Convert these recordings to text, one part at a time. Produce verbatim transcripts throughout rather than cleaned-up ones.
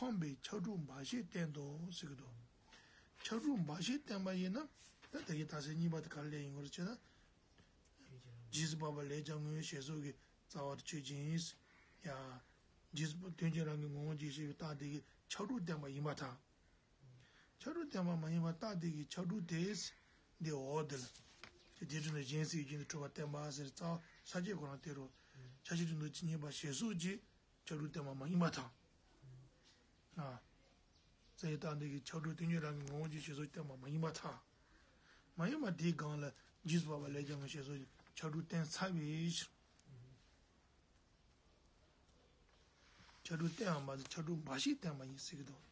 སྤངས་པས་ཕྱག་དྲུག་འབའ་ཞིག་བསྟན་ཏོ་ཟེར་གྱི་འདུག་ཕྱག་དྲུག་འབའ་ཞིག་བསྟན་པ་ཡིན་ན། ད་ད་གིན་རྟགས་གསལ་གཉིས་པ་དེ་ག་རེ་ལབ་ཡིན་དགོས་རེད་ཅེ་ན། རྗེས་སུ་དཔག་པ་ལས་ཀྱང་ངོ་བོ་ཞེས་སོགས་ཀྱི་རྩ་བར་ཆོས་ཅན། ཡ། རྗེས་སུ་དོན་གྱི་རང་གི་ངོ་བོ་ཉིད་ཅེས་པའི་རྟགས་དེ་གིས་ཕྱག་དྲུག་བསྟན་པ་ཡིན་པར་ཐལ། ཕྱག་དྲུག་བསྟན་པ་མ་ཡིན་པར་རྟགས་དེ་གིས་ཕྱག་དྲུག་དེས་འདི་འོ་དེ་ལ། དེ་དེ་དྲུག་ནི་གཞན་སེལ་རྒྱུན་དུ་གྲུབ་པ་བསྟན་པ་ཟེར་རྩ་བ་ས་བཅད་ཁོ་རང་དེ་རུ། ཕྱག་བཞི་དྲུག་འདུ་བྱེད་གཉིས་པ་ཞེས་སོགས་ཀྱིས་ཕྱག་དྲུག་བསྟན་པ་མ་ཡིན་པར་ཐལ། ཨ། རྩ་བའི་རྟགས་འདི་གིས་ཕྱག་དྲུག་དོན་གྱི་རང་གི་ངོ་བོ་ཉིད་ཅེས་སོགས་བསྟན་པ་མ་ཡིན་པར་ཐལ། མ་ཡིན་པ་དེའི་སྒང་ལ་རྗེས་སུ་དཔག་པ་ལས་ཀྱང་ངོ་ཞེས་སོགས་ཀྱིས་ཕྱག་དྲུག་བསྟན་ཚར་བའི་ཕྱིར། ཕྱག་དྲུག་བསྟན་པ་མ་ཟད་ཕྱག་དྲུག་འབའ་ཞིག་བསྟན་པ་ཡིན་ཟེར་གྱི་འདུག་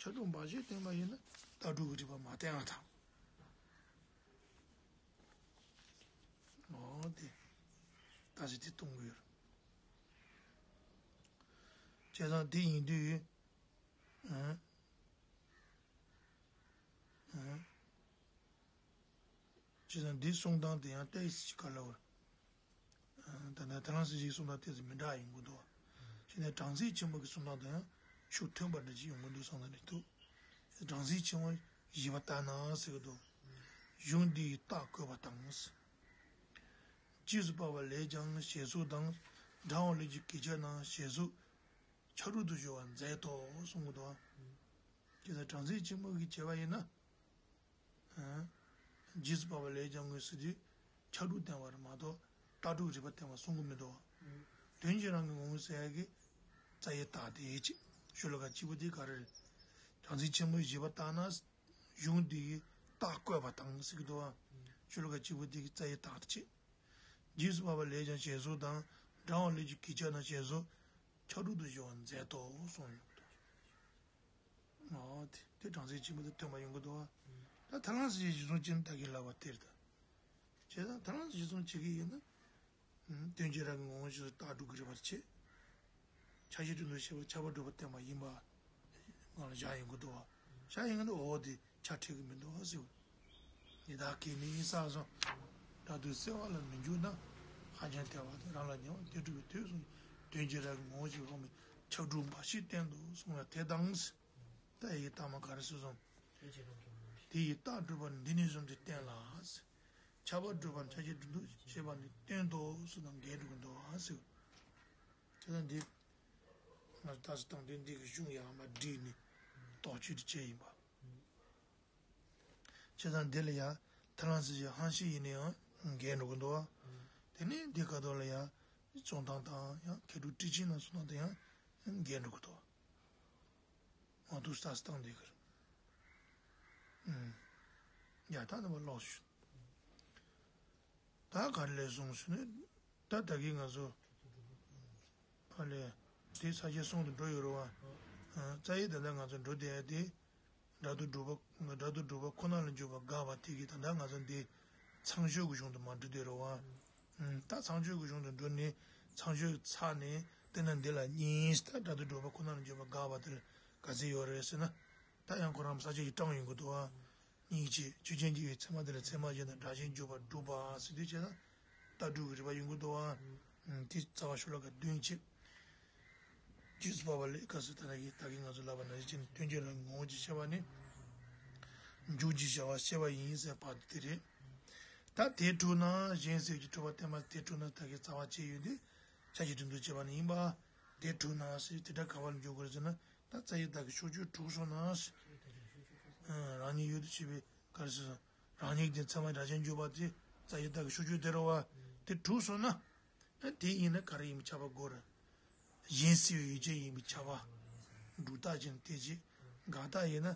ཕྱག་དྲུག་འབའ་ཞིག་བསྟན་པ་ཡིན་ན་རྟགས་དྲུག་གི་རིགས་པ་མ་བསྟན་པར་ཐལ། འོ་དེ། ད་ཅི་དེ་གཏོང་གི་ཡོད་རེད། བྱས་ཙང་དེ་ཡིན་དུས། ཨ། ཨ། བྱས་ཙང་འདིའི་གསུང་སྟངས་དེ་ཡང་ཏོག་ཙམ་ག་ལ་བར། ད་ལྟ་ཐར་ལམ་སྲིད་བྱུས་ཀྱི་གསུང་སྟངས་ཏོག་ཙམ་མི་འདྲ་ཡོང་གི་འདུག་བྱས་ནས་སྦྲང་རྩི་ཆེན་པོ་གི་གསུང་སྟངས་དང་ཡང་ཤུགས་མཐུན་པ་འདྲ་ཅིག་ཡོང་གི་འདུག་བསམ་ནས་འདུག་སྦྲང་རྩི་ཆེན་པོ་བཞི་པ་ལྟར་ན་ཟེར་གི་འདུག་གཞུང་འདི་ཡི་རྟགས་བཀོད་པ་དང་། རྗེས་སུ་དཔག་པ་ལས་ཀྱང་ཞེས་སོགས་དང་། འབྲང་བ་ལས་ཀྱི་གེགས་བྱས་ན་ཞེས་སོགས། ཕྱག་དྲུག་ཏུ་སྦྱོར་བ་མཛད་དོ་གསུང་གི་འདུག་དེ་ལྟར་སྦྲང་རྩི་ཆེན་པོ་གིས་བྱས་པ་ཡིན་ན། རྗེས་སུ་དཔག་པ་ལས་ཀྱང་ངོ་ཟེར་དུས་ཕྱག་དྲུག་བསྟན་པ་རེད་མ་གཏོགས་རྟགས་དྲུག་རིགས་པ་བསྟན་པ་གསུང་གི་མི་འདུག་དོན་གྱི་རང་གི་ངོ་བོ་ཟེར་ཡག་གི་རྩ་བའི་རྟགས་དེ་ཅིག་ཤོ་ལོ་ཀ་གཅིག་པོ་དེ་ག་རེ་རེད། སྦྲང་རྩི་ཆེན་པོ་བཞི་པ་ལྟར་ན། གཞུང་འདི་ཡི་རྟགས་བཀོད་པ་དང་ཟེར་གྱི་འདུག་བ། ཤོ་ལོ་ཀ་གཅིག་པོ་དེ་གི་རྩ་བའི་རྟགས་དེ་ཅིག་རྗེས་སུ་དཔག་པ་ལས་ཀྱང་ཞེས་སོགས་དང་། འབྲང་བ་ལས་ཀྱི་གེགས་བྱས་ན་ཞེས་སོགས། ཕྱག་དྲུག་ཏུ་སྦྱོར་བ་མཛད་དོ་གསུངས་ཡོད་འདུག་ཨོ་དེ་དེ་སྦྲང་རྩི་ཆེན་པོ་དེ་ཐོན་པ་ཡོང་གི་འདུག་བ། ད་ཐར་ལམ་སྲིད་བྱུས་གཞི་བཟུང་བྱས་ན་ད་གིན་ལབ་པ་དེ་རེད་ད། བྱས་ཙང་ཐར་ལམ་སྲིད་བྱུས་གཞི་བཟུང་བྱེད་ཀྱི་ཡིན་ན། དོན་གྱི་རང་གི་ངོ་བོ་ཉིད་རྟགས་དྲུག་གི་རིགས་པར་བྱེད། ཕྱག་བཞི་དྲུག་འདུ་བྱེད་པ་ཁྱབ་པ་སྒྲུབ་པ་བསྟན་པ་ཡིན་པ། ང་ལ་བཞག་ཡོང་གི་འདུག་བ། བཞག་ཡོང་གི་འདུག་འོ་དེ་ཆ་ཁྲིག་གི་མི་འདུག་བ་ཟེར། ཉི་ཟླ་གས་ནི་ཡིན་ས་སོང་། དགྲ་དུས་བསྲེ་བ་ལ་མི་འཇུག་ན། ཧ་ཅང་ཐལ་བ་དེ་རང་ལ་ཉེ་བ་དེ་སྒྲུབ་པའི་དུས་གསུམ། དོན་གྱི་རང་གི་ངོ་བོ་ཉིད་སྤངས་པས་ཕྱག་དྲུག་འབའ་ཞིག་བསྟན་ཏོ་གསུངས་པ་དེ་དང་། ད་ཡི་རྟགས་མ་ག་རེ་ཟེར་སོང་། དེ་ཡི་རྟགས་སྒྲུབ་པ་འདི་ནས་བཟུང་སྟེ་བསྟན་ལ། ཁྱབ་པ་སྒྲུབ་པ་ཕྱག་བཞི་དྲུག་འདུ་བྱེད་པ་ནི་བསྟན་ཏོ་གསུངས་དང་འགལ་འགྲོ་གི་འདུག་ཨ་ཟེར། དེ་ལ་འདི། ང་ཚོ་ད་སི་དང་དོན་འདི་གི་གཞུང་ཡར་མར་བསྒྲིགས་ནས་རྟོག་དཔྱོད་དེ་བྱས་ཡིན་པ། བྱས་ཙང་འདི་ལ་ཡང་ཐར་ལམ་སྲིད་བྱུས་ཧན་ཤི་ཡིན་ན་ཡང་འགལ་འགྲོ་གི་འདུག་བ། དེ་ནས་འདི་ཁ་ཐོག་ལ་ཡང་གསུང་སྟངས་དང་ཡང་མཁས་གྲུབ་ཊཱིཀ་ཆེན་ནང་གསུང་སྟངས་དང་ཡང་འགལ་འགྲོ་གི་འདུག་བ། མ་ཐུག་ས་སི་དང་འདི་གར། ཡ་ད་ནི་མ་ལོག་ཞུ། ད་ག་རེ་ལས་སོང་ཞུ་ནས། ད་ད་གིན་ང་ཚོ་ཕ་ལས་དེ་ས་སྐྱའི་གསུང་དུ་འགྲོ་ཡོད་རེད་བ། རྩ་ཡི་ད་ལྟ་ང་ཚོ་འགྲོ་བསྡད་ཡ་དེ། སྒྲ་དུ་སྒྲུབ་པ། སྒྲ་དུ་སྒྲུབ་པ་ཁོ་ན་ལ་འཇུག་པ་དགག་པ་དེ་གིས་ད་ལྟ་ང་ཚོ་འདི་ཚངས་སྤྱོད་ཀྱི་གཞུང་དུ་མ་འགྲོ་བསྡད་རེད་བ། ད་ཚངས་སྤྱོད་ཀྱི་གཞུང་དུ་འགྲོ་ནས་ཚངས་སྤྱོད་ཚར་ནས་དེ་ན་འདི་ལ་གཉིས་ད་སྒྲ་དུ་སྒྲུབ་པ་ཁོ་ན་ལ་འཇུག་པ་དགག་པ་དེར་ག་ཚད་ཡོད་རེད་ཟེར་ན། ད་ཡང་ཁོ་རང་ས་སྐྱ་ཡི་གྲངས་ཡོང་གི་འདུག་བ། གཉིས་བྱས་ཆོས་ཅན་སྐྱེ་བོའི་ཚད་མ་དེ་ལ་ཚད་མ་གཞན་དང་སྒྲ་གཞན་འཇུག་པར་སྒྲུབ་པ་ཟེར་དུས་བྱས་ན། རྟགས་དྲུག་གི་རིགས་པ་ཡོང་གི་འདུག་བ། དེ་རྩ་བ་ཤོ་ལོ་ཀ་བདུན་བྱས། རྗེས་སུ་དཔག་པ་ལས་སྐབས་སུ་ད་ལྟ་གིན་ད་གིན་ང་ཚོ་ལབ་པ་ནང་བཞིན་བྱས་ནས་དོན་གྱི་རང་གི་ངོ་བོ་ཉིད་ཤེས་པ་ནི། འཇུག་ཅེས་བྱ་བ་ཤེས་པ་ཡིན་ཟེར་བ་དེ་རེད། ད་དེ་འཁྲུལ་ན་གཞན་སེལ་གྱི་འཁྲུལ་པ་བསྟན་པ་དེ་འཁྲུལ་ན་ད་གིན་རྩ་བ་བཅད་ཡོད་དེ། ཕྱག་བཞི་དྲུག་འདུ་བྱེད་པ་ནི་ཡིན་པ། དེ་འཁྲུལ་ན་ཟེར་དེ་འདྲ་ག་བ་ལ་འཇུག་དགོས་རེད་ཟེར་ན། ད་རྩ་ཡི་བདག་གི་ཕྱོགས་ཆོས་གྲུབ་སོང་ན། རང་ཉིད་ཡུལ་དུ་བྱེད་པའི་ག་རེ་ཟེར། རང་ཉིད་ཀྱི་ཚད་མ་སྒྲ་གཞན་འཇུག་པ་དེ་རྩ་ཡི་བདག་གི་ཕྱོགས་ཆོས་དེ་རེད་བ། དེ་གྲུབ་སོང་ན། དེ་ཡིན་ན་ག་རེ་ཡིན་པའི་ཁྱབ་པ་དགོས་རེད། གཞན་སེལ་བའི་ཡུལ་ཅན་ཡིན་པའི་ཁྱབ་པ། སྒྲུབ་རྟགས་ཅན་དེ་བྱེད། དགག་རྟགས་ཡིན་ན།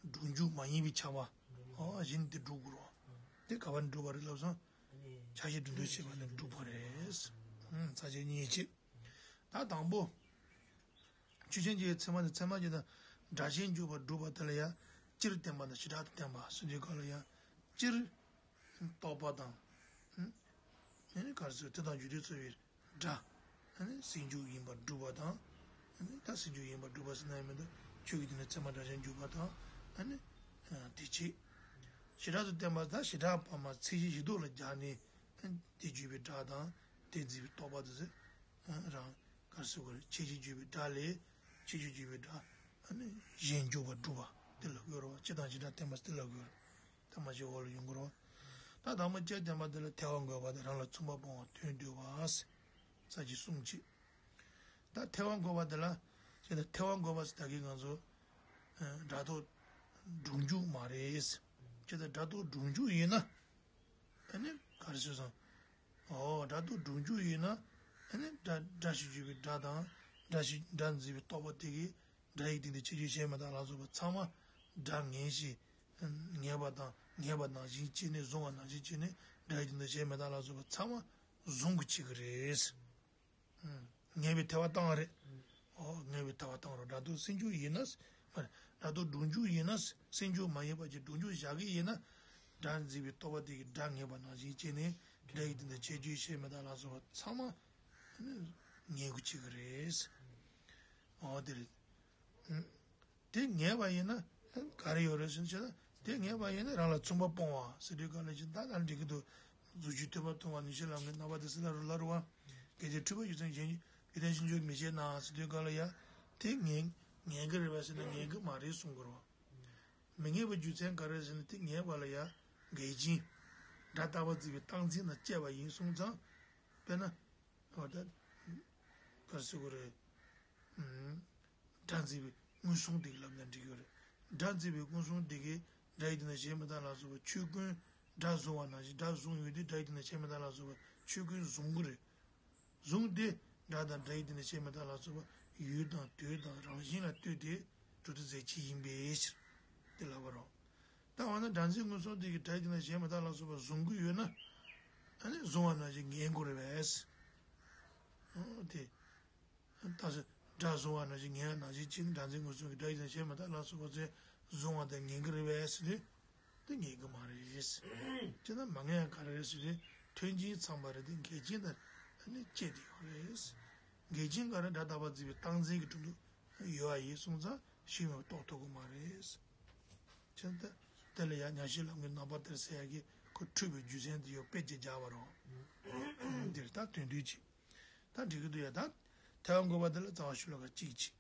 སྒྲུབ་འཇུག་མ་ཡིན་པའི་ཁྱབ་པ། ཨོ་གཞན་དེ་སྒྲུབ་དགོས་རེད་བ། དེ་ག་བ་ནས་སྒྲུབ་པ་རེད་ལབ་སོང་། ཕྱག་བཞི་དྲུག་འདུ་བྱེད་པ་ནས་སྒྲུབ་པ་རེད། ས་བཅད་གཉིས་བྱས། ད་དང་པོ། ཆོས་ཅན་སྐྱེ་བོའི་ཚད་མ་ནི་ཚད་མ་གཞན་དང་སྒྲ་གཞན་འཇུག་པར་སྒྲུབ་པ་དེ་ལ་ཡང་སྤྱིར་བསྟན་པ་དང་བྱེ་བྲག་ཏུ་བསྟན་པ་ཟེར་དུས་སྐབས་ལ་ཡང་སྤྱིར་རྟོག་པ་དང་། ཨ་ནི་ག་རེ་ཟེར་དེ་དང་རྒྱུ་དེས་གཙོ་བའི་སྒྲ། ཨ་ནི་སེལ་འཇུག་ཡིན་པར་སྒྲུབ་པ་དང་། ཨ་ནི་ད་སེལ་འཇུག་ཡིན་པར་སྒྲུབ་པ་ཟེར་ན་ཡང་མི་འདུག་ཆོས་ཀྱི་དེ་ནི་ཚད་མ་སྒྲ་གཞན་འཇུག་པ་དང་། ཨ་ནི་དེ་བྱེད། བྱེ་བྲག་ཏུ་བསྟན་པ་དང་བྱེ་བྲག་པ་མ་ཚད་གཞི་བཞི་ལྡོག་ལ་སྦྱར་ནས། ཨ་ནི་དེ་བརྗོད་པའི་སྒྲ་དང་དེ་འཛིན་པའི་རྟོག་པ་དེ་ཚོ། རང་ག་རེ་ཟེར་དགོས་རེད། ཁྱད་གཞི་བརྗོད་པའི་སྒྲ་ལས། ཕྱིས་འབྱུང་བྱས་པའི་སྒྲ། ཨ་ནི་གཞན་འཇུག་པ་སྒྲུབ་པ་དེ་ལ་གོ་རོ། སྤྱི་དང་བྱེ་བྲག་བསྟན་པ་དེ་ལ་གོ་རོ། ཐ་མ་ཞིག་འོག་ལ་ཡོང་གི་རོ། ད་དང་པོ་སྤྱིར་བསྟན་པ་དེ་ལ་ཐལ་བ་འགོད་པ་དང་རང་ལ་མཚུངས་པ་སྤོང་བ་དོན་བསྡུ་བ། ས་ཀྱི་གསུང་གཅིག་ད་ཐལ་བ་འགོད་པ་དེ་ལ། ཅེས་ན་ཐལ་བ་འགོད་པ་ཟེར་ད་གིན་ང་ཚོ། སྒྲ་རྟོག་སྒྲུབ་འཇུག་མ་རེད། ཅེས་ན་སྒྲ་རྟོག་སྒྲུབ་འཇུག་ཡིན་ན། ཨ་ནི་ག་རེ་ཟེར་སོང་། ཨོ་སྒྲ་རྟོག་སྒྲུབ་འཇུག་ཡིན་ན། ཨ་ནི་སྒྲ་སྒྲ་ཞིག་བརྗོད་པའི་སྒྲ་དང་། སྒྲ་ཞིག་སྒྲ་འཛིན་པའི་རྟོག་པ་དེ་གིས་སྒྲ་ཡི་སྟེང་དུ་ཁྱད་ཆོས་བྱས་མི་རྟག་ལ་སོགས་པ་ཚང་མ། སྒྲ་ངེས་ཤིང་། ངེས་པ་དང་ངེས་པ་ནང་བཞིན་བྱས་ནས་བཟུང་བ་ནང་བཞིན་བྱས་ནས་སྒྲ་ཡི་སྟེང་དུ་བྱས་མི་རྟག་ལ་སོགས་པ་ཚང་མ་བཟུང་གི་བྱེད་ཀྱི་རེད། ངེས་པའི་ཐལ་བ་བཏང་བ་རེད། ཨོ་ངེས་པའི་ཐལ་བ་བཏང་རོགས། སྒྲ་རྟོག་སེལ་འཇུག་ཡིན་ན། མ་རེད། སྒྲ་རྟོག་སྒྲུབ་འཇུག་ཡིན་ན། སེལ་འཇུག་མ་ཡིན་པ་ཅིག་སྒྲུབ་འཇུག་བཞག་གི་ཡིན་ན། སྒྲ་འཛིན་པའི་རྟོག་པ་དེ་གིས་སྒྲ་ངེས་པ་ནང་བཞིན་བྱས་ནས་སྒྲ་ཡི་སྟེང་དུ་ཁྱད་ཆོས་བྱས་མི་རྟག་ལ་སོགས་པ་ཚང་མ་ངེས་དགོས་བྱེད་ཀྱི་རེད། ཨོ་དེ་རེད། དེ་ངེས་པ་ཡིན་ན་ག་རེ་ཡོད་རེད་ཟེར་ན། དེ་ངེས་པ་ཡིན་ན་རང་ལ་མཚུངས་པ་སྤོང་བ་ཟེར་དུས་ག་ལ་ཅི་ད་ལྟ་འགྲིག་གི་འདུག་གཟུགས་ཀྱི་ཐོས་པ་མཐོང་བ་ནུས་ཤེས་ལམ་གྱི་རྣམ་པ་དེ་སྲིད་ལ་རུ་ལ་རུ་བ། གལ་ཏེ་འཁྲུལ་པའི་རྒྱུ་མཚན་གཞན་རྒྱུ་མཚན་གཞན་འཇོག་མི་བྱེད་ན་ཟེར་དུས་ག་ལ་ཡ། དེ་ངེས་ངེས་ཀྱི་རེད་པས་ཟེར་ན་ངེས་ཀྱི་མ་རེད་གསུང་དགོས་རེད་བ། མི་ངེས་པའི་རྒྱུ་མཚན་ག་རེ་ཟེར་ན་དེ་ངེས་པ་ལ་ཡ། འགལ་རྐྱེན། སྒྲ་རྟག་པར་འཛིན་པའི་རྟག་འཛིན་དང་བཅས་པ་ཡིན་གསུངས་ཙང་། དཔེར་ན། འོ་ད། ག་རེ་ཟེར་དགོས་རེད། སྒྲ་འཛིན་པའི་མངོན་སུམ་དེ་གི་ལབ་ན་འགྲིག་གི་རེད། སྒྲ་འཛིན་པའི་མངོན་སུམ་དེ་གིས་སྒྲ་ཡི་སྟེང་ན་བྱས་མི་རྟག་ལ་སོགས་པ་ཆོས་ཀུན། སྒྲ་གཟུང་བ་ནང་བཞིན་སྒྲ་གཟུང་ཡོད་དུས་སྒྲ་ཡི་སྟེང་ན་བྱས་མི་རྟག་ལ་སོགས་པ་ཆོས་ཀུན་གཟུང་གི་རེད། གཟུང་སྟེ་སྒྲ་དང་སྒྲ་ཡི་སྟེང་ན་བྱས་མི་རྟག་ལ་སོགས་པ་ཡུལ་དང་དུས་དང་རང་བཞིན་ལ་ལྟོས་ཏེ་གྲུབ་མཐའ་རྫས་ཆོས་ཡིན་པའི་ཕྱིར། དེ་ལབ་པ་རེད། ད་འོ་ན་སྒྲ་འཛིན་མངོན་སུམ་དེ་གིས་སྒྲ་ཡི་སྟེང་ན་བྱས་མི་རྟག་ལ་སོགས་པ་གཟུང་གི་ཡོད་ན། ཨ་ནི་གཟུང་བ་ནང་བཞིན་ངེས་དགོས་རེད་པས། ཨོ་དེ། ད་སྒྲ་གཟུང་བ་ནང་བཞིན་ངེས་པ་ནང་བཞིན་ཕྱིན་སྒྲ་འཛིན་མངོན་སུམ་གྱི་སྒྲ་ཡི་སྟེང་ན་བྱས་མི་རྟག་ལ་སོགས་པ་ཚོས་གཟུང་བ་དེ་ངེས་ཀྱི་རེད་པས་ཟེར་དུས། དེ་ངེས་ཀྱི་མ་རེད། ཅེ་ན་མ་ངེས་ཡང་ག་རེ་རེད་ཟེར་དུས་མཐུན་རྐྱེན་ཚང་བ་རེད་དེ་འགལ་རྐྱེན་དང་ཨ་ནི་བཅས་ཏེ་ཡོད་རེད། འགལ་རྐྱེན་ག་རེ་སྒྲ་རྟག་པར་འཛིན་པའི་རྟག་འཛིན་གྱི་དྲུང་དུ་ཡོད་པ་ཡིན་གསུངས་ཙང་ཤེས་མེད་པར་རྟོགས་ཐུབ་ཀྱི་མ་རེད། ཅེ་ན་དེ་ལ་ཡང་མངོན་ཤེས་ལམ་གྱི་རྣམ་པར་དེར་ཟེར་ཡག་གི་ཁོ་འཁྲུལ་པའི་རྒྱུ་མཚན་དེ་ཡོད་དཔེ་ཅིག་སྦྱར་བ་རེད། འདིར་ད་དོན་བསྡུས་ཀྱིས། ད་འགྲིག་གི་འདུག་ཡ། ད་ཐལ་བ་འགོད་པ་དེ་ལ་རྩ་བ་ཤུ་ལ་ག་གཅིག་གཅིག་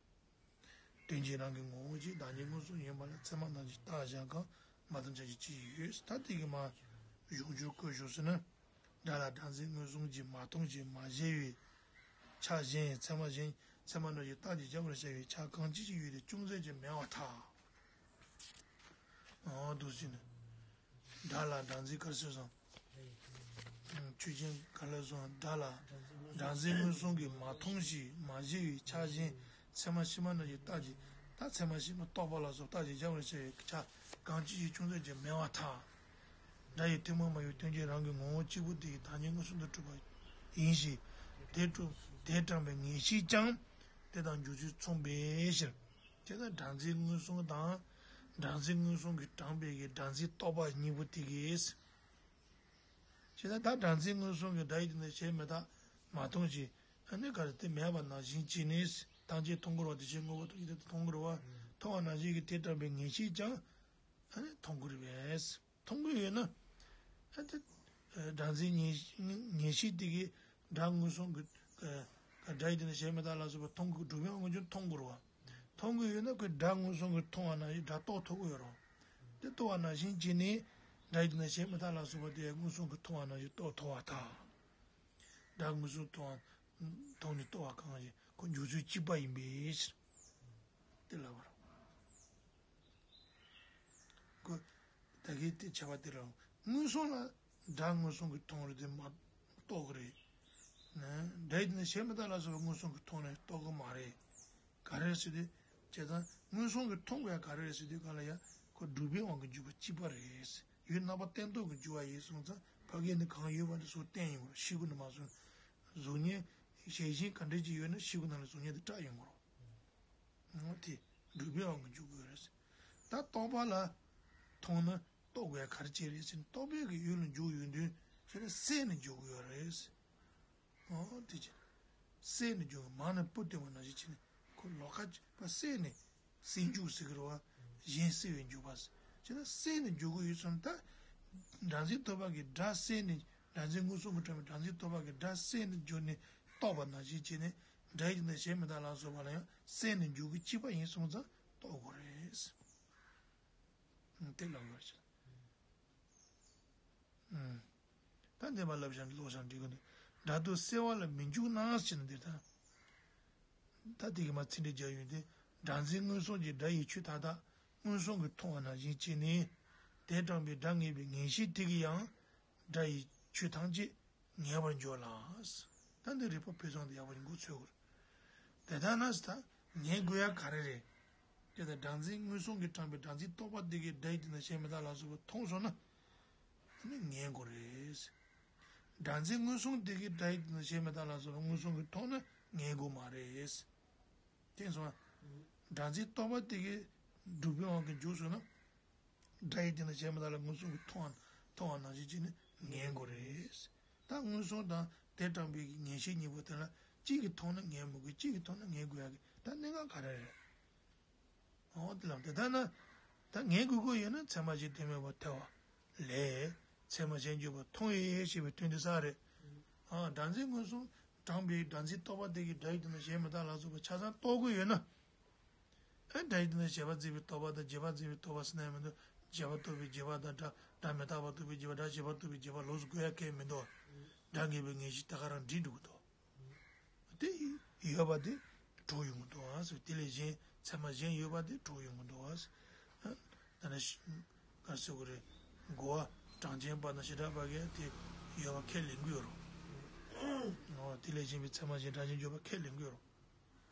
དོན་གྱིས་རང་གི་ངོ་བོ་གཅིག་བདག་ཉིད་མངོན་སུམ་ཡིན་པ་ལ་ཚད་མ་རྣམས་ཀྱིས་རྟགས་གཞལ་གང་མ་གཏོགས་ཆ་ཤས་གཅིག་ཡོད། ད་དེ་གི་མ་གཞུང་ཆོས་བཀོད་ཞོག་ཟེར་ན། སྒྲ་ལ་སྒྲ་འཛིན་མངོན་སུམ་གྱིས་མ་མཐོང་ཞིང་མ་གཞལ་བའི་ཆ་གཞན་ཚད་མ་གཞན་ཚད་མ་རྣམས་ཀྱིས་རྟགས་ཀྱིས་ཁྱབ་པར་བྱ་བའི་ཆ་གང་ཅི་ཞིག་ཡོད་དེ་ཅུང་ཟད་ཀྱང་མེད་པར་ཐལ། འོ་འདུག་ཟེར་ནས། སྒྲ་ལ་སྒྲ་འཛིན་ག་རེ་ཟེར་སོང་། ཆོས་ཅན་ག་རེ་ཟེར་སོང་། སྒྲ་ལ་སྒྲ་འཛིན་མངོན་སུམ་གྱིས་མ་མཐོང་ཞིང་མ་གཞལ་བའི་ཆ་གཞན་ཚད་མ་ཕྱི་མ་རྣམས་ཀྱི་རྟགས་ཀྱིས་ད་ཚད་མ་ཕྱི་མ་རྟོག་པ་ལ་སོགས་རྟགས་ཀྱིས་སྦྱར་བར་བྱ་བའི་ཆ་གང་ཅི་ཞིག་ཅུང་ཟད་ཀྱང་མེད་པར་ཐལ། སྒྲ་ཡི་ཐུན་མོང་མ་ཡིན་པའི་དོན་གྱིས་རང་གི་ངོ་བོ་གཅིག་པུ་དེ་ཡི་བདག་ཉིད་མངོན་སུམ་དུ་གྲུབ་པ་ཡིན་ཞིང་། དེ་གྲུབ་དེ་དྲངས་པའི་ངེས་ཤེས་ཀྱང་དེ་དང་འཇུག་ཚུལ་མཚུངས་པའི་ཕྱིར། དེ་ལྟར་སྒྲ་འཛིན་མངོན་སུམ་དང་། སྒྲ་འཛིན་མངོན་སུམ་གྱིས་དྲངས་པའི་གི་སྒྲ་འཛིན་རྟོག་པ་གཉིས་པོ་དེ་གིས། ཅེ་ན་ད་སྒྲ་འཛིན་མངོན་སུམ་གྱིས་སྒྲ་ཡི་སྟེང་ན་བྱས་མི་རྟག་མ་མཐོང་ཞིང་ཨ་ནི་ག་རེ་དེ་མེད་པ་ནང་བཞིན་བྱས་ནས་ཐམས་ཅད་མཐོང་གི་རེད་བ། དེ་བཞིན་དངོས་པོ་ཐམས་ཅད་དེ་མཐོང་གི་རེད་བ། མཐོང་བ་ནང་བཞིན་གྱི་དེ་དྲངས་པའི་ངེས་ཤེས་ཀྱང་ཨ་ནི་མཐོང་གི་རེད་པས། མཐོང་གི་ཡོད་ན། ཨ་ཏི། སྒྲ་འཛིན་ངེས་ངེས་ཤེས་དེ་གིས་སྒྲ་མངོན་སུམ་གྱི། སྒྲ་ཡི་སྟེང་ན་བྱས་མི་རྟག་ལ་སོགས་པ་མཐོང་གི་སྒྲུབ་པའི་དབང་གིས་མཐོང་གི་རེད་བ། མཐོང་གི་ཡོད་ན་ཁོས་སྒྲ་མངོན་སུམ་གྱིས་མཐོང་བ་ནང་བཞིན་སྒྲ་རྟོགས་ཐུབ་ཀྱི་ཡོད་རེད་བ། དེ་རྟོགས་པ་ནང་བཞིན་བྱས་ནས་སྒྲ་ཡི་སྟེང་ན་བྱས་མི་རྟག་ལ་སོགས་པ་དེ་མངོན་སུམ་གྱིས་མཐོང་བ་ནང་བཞིན་རྟོགས་ཐུབ་པར་ཐལ། སྒྲ་མངོན་སུམ་མཐོང་བ་མཐོང་ནས་རྟོགས་པ་གང་ཞིག་ཁོ་འཇུག་ཚུལ་གཅིག་པ་ཡིན་པའི་ཕྱིར། དེ་ལབ་པ་རེད། ཁོ། ད་གིན་དེ་བྱ་བ་དེ་རང་མངོན་སུམ་ལ་སྒྲ་མངོན་སུམ་གྱིས་མཐོང་རེད་དེ་མ་རྟོགས་ཀྱི་རེད། སྒྲ་ཡི་སྟེང་ན་བྱས་མི་རྟག་ལ་སོགས་པ་མངོན་སུམ་གྱིས་མཐོང་ནས་རྟོགས་ཀྱི་མ་རེད། ག་རེ་ཟེར་དུས། བྱས་ཙང་མངོན་སུམ་གྱིས་མཐོང་དགོས་ཡ་ག་རེ་རེད་ཟེར་དུས་ག་ལ་ཡ་ཁོ་སྒྲུབ་པའི་དབང་གིས་འཇུག་པ་གཅིག་པ་རེད། ཡུལ་རྣམ་པར་བསྟན་སྟོབས་ཀྱིས་འཇུག་པ་ཡིན་སོང་ཙང་ཕ་གིར་ནི་གང་ཡོད་པ་དེ་སོགས་བསྟན་ཡོང་གི་རེད། ཤེལ་སྒོ་ནང་མ་སོང་། གཟུགས་བརྙན་ཤེལ་བཞིན་ག་འདྲ་ཅིག་ཡོད་ན་ཤེལ་སྒོ་ནང་ལ་གཟུགས་བརྙན་དེ་བཀྲམ་ཡོང་གི་རེད། འོ་དེ་སྒྲུབ་པའི་དབང་གིས་འཇུག་དགོས་རེད། ད་རྟོག་པ་ལ་མཐོང་ན་རྟོགས་དགོས་ཡ་ག་རེ་བྱས་རེད་ཟེར་ན་རྟོག་པའི་གི་ཡུལ་ལ་འཇུག་ཡོང་དུས་ཁྱེད་རང་སེལ་ནས་འཇུག་དགོས་ཡ་རེད། འོ་དེ་བྱས་སེལ་ནས་འཇུག་མང་ན་སྤུ་སྟོན་པ་ནང་བཞིན་བྱས་ནས་ཁོ་ལོགས་ཀ་པ་སེལ་ནས་སེལ་འཇུག་ཟེར་གི་རེད་བ། གཞན་སེལ་བའི་འཇུག་པ་ཟེར་བྱས་ན་སེལ་ནས་འཇུག་གི་ཡོད་སོང་ད། སྒྲ་འཛིན་རྟོག་པ་གི་སྒྲ་སེལ་ནས་སྒྲ་འཛིན་མངོན་སུམ་དུ་དྲངས་པའི་སྒྲ་འཛིན་རྟོག་པ་གི་སྒྲ་སེལ་ནས་འཇུག་ནས་རྟོགས་པ་ནང་བཞིན་བྱས་ནས། སྒྲ་ཡི་དོན་དང་གཞན་མི་རྟག་ལ་སོགས་པ་ལ་ཡང་གསལ་ནས་འཇུག་གི་གཅིག་པ་ཡིན་གསུངས་ཙང་རྟོགས་དགོས་རེད། དེ་ལ་བར་ཆད། ད་འདས་པ་ལབ་བཞག་ལོག་བཞག་འགྲིག་གི་འདུག་སྒྲ་དོན་གསལ་བ་ལ་མི་འཇུག་ན་ཟེར་ནས་འདིར་ད། ད་དེ་གི་མ་ཚིག་འགྲེལ་རྒྱག་ཡོང་དུས། སྒྲ་འཛིན་མངོན་སུམ་གྱི་སྒྲ་ཡི་ཆོས་མཐའ་དག་མངོན་སུམ་གྱིས་མཐོང་བ་ནང་བཞིན་བྱས་ནས། དེ་དྲངས་པའི་སྒྲ་ངེས་པའི་ངེས་ཤེས་དེ་གིས་ཡང་སྒྲ་ཡི་ཆོས་ཐམས་ཅད་ངེས་པར་འགྱུར་ལ། ད་འདི་རིགས་པ་ཕུན་སུམ་དང་ཡག་པོ་ཞིག་མགོ་ཚོས་དགོས། དེ་ལྟར་ན་ད་ངེས་དགོས་ཡ་ག་རེ་རེད། དེ་ལྟར་སྒྲ་འཛིན་མངོན་སུམ་གྱིས་དྲངས་པའི་སྒྲ་འཛིན་རྟོག་པ་དེ་གིས་སྒྲ་ཡི་དོན་དང་གཞན་མི་རྟག་ལ་སོགས་པ་མཐོང་སོང་ན། ཨ་ནི་ངེས་དགོས་རེད། སྒྲ་འཛིན་མངོན་སུམ་དེ་གིས་སྒྲ་ཡི་དོན་དང་གཞན་མི་རྟག་ལ་སོགས་པ་མངོན་སུམ་གྱིས་མཐོང་ན་ངེས་དགོས་མ་རེད། དེ་སོང་། སྒྲ་འཛིན་རྟོག་པ་དེ་གིས་སྒྲུབ་པའི་དབང་གིས་འཇུག་སོང་ན། སྒྲ་ཡི་དོན་དང་གཞན་མི་རྟག་ལ་མངོན་སུམ་གྱིས་མཐོང་བ་མཐོང་བ་ནང་བཞིན་བྱས་ནས་ངེས་དགོས་རེད། ད་མངོན་སུམ་དང་དེ་དྲངས་པའི་ངེས་ཤེས་གཉིས་པོ་དེ་ལ་གཅིག་གིས་མཐོང་ན་ངེས་མི་དགོས། གཅིག་གིས་མཐོང་ན་ངེས་དགོས་ཡ་གི་ད་གནད་འགག་ག་རེ་རེད། འོ་དེ་ལ་དེ་ལྟར་ན། ད་ངེས་དགོས་ཀྱི་ཡོད་ན་ཚད་མ་གཞན་དོན་མེད་པར་ཐལ་བ་ལས། ཚད་མ་གཞན་འཇོག་པ་མཐོང་བས་ཞེས་པའི་དོན་དེ་ས་རེད། ཨ་སྒྲ་འཛིན་མངོན་སུམ་དྲངས་པའི་སྒྲ་འཛིན་རྟོག་པ་དེ་གིས་སྒྲ་ཡི་དོན་དང་གཞན་མི་རྟག་ལ་སོགས་པ་ཆ་ཚང་རྟོགས་ཀྱི་ཡོད་ན། ཨ་སྒྲ་ཡི་དོན་དང་བྱས་པ་འཛིན་པའི་རྟོག་པ་དང་བྱས་པ་འཛིན་པའི་རྟོག་པ་ཟེར་ན་ཡང་མི་འདུག་བྱས་པ་རྟོགས་པའི་བྱས་པ་དང་སྒྲ་སྒྲ་མི་རྟག་པ་རྟོགས་པའི་བྱས་པ། སྒྲ་བྱས་པ་རྟོགས་པའི་བྱས་པ་ལོགས་སུ་བཀོད་ཡ་གང་ཡང་མི་འདུག་སྒྲ་ངེས་པའི་ངེས་ཤེས་དེ་ག་རང་འགྲིག་འགྲོ་གི་འདུག་དེ་ཡོད་པ་དེ་གྲུབ་ཡོང་གི་འདུག་ཨ་ཟེར། དེ་ལས་གཞན་ཚད་མ་གཞན་ཡོད་པ་དེ་གྲུབ་ཡོང་གི་འདུག་ཨ་ཟེར། ད་ནི་ག་རེ་ཟེར་དགོས་རེད། རྒོལ་བ་གྲངས་ཅན་པ་དང་བྱེ་བྲག་པ་གིས་དེ་ཡོད་པ་ཁས་ལེན་གྱི་ཡོད་རེད། འོ་དེ་ལས་གཞན་པའི་ཚད་མ་གཞན་སྒྲ་གཞན་འཇོག་པ་ཁས་ལེན་གྱི་ཡོད་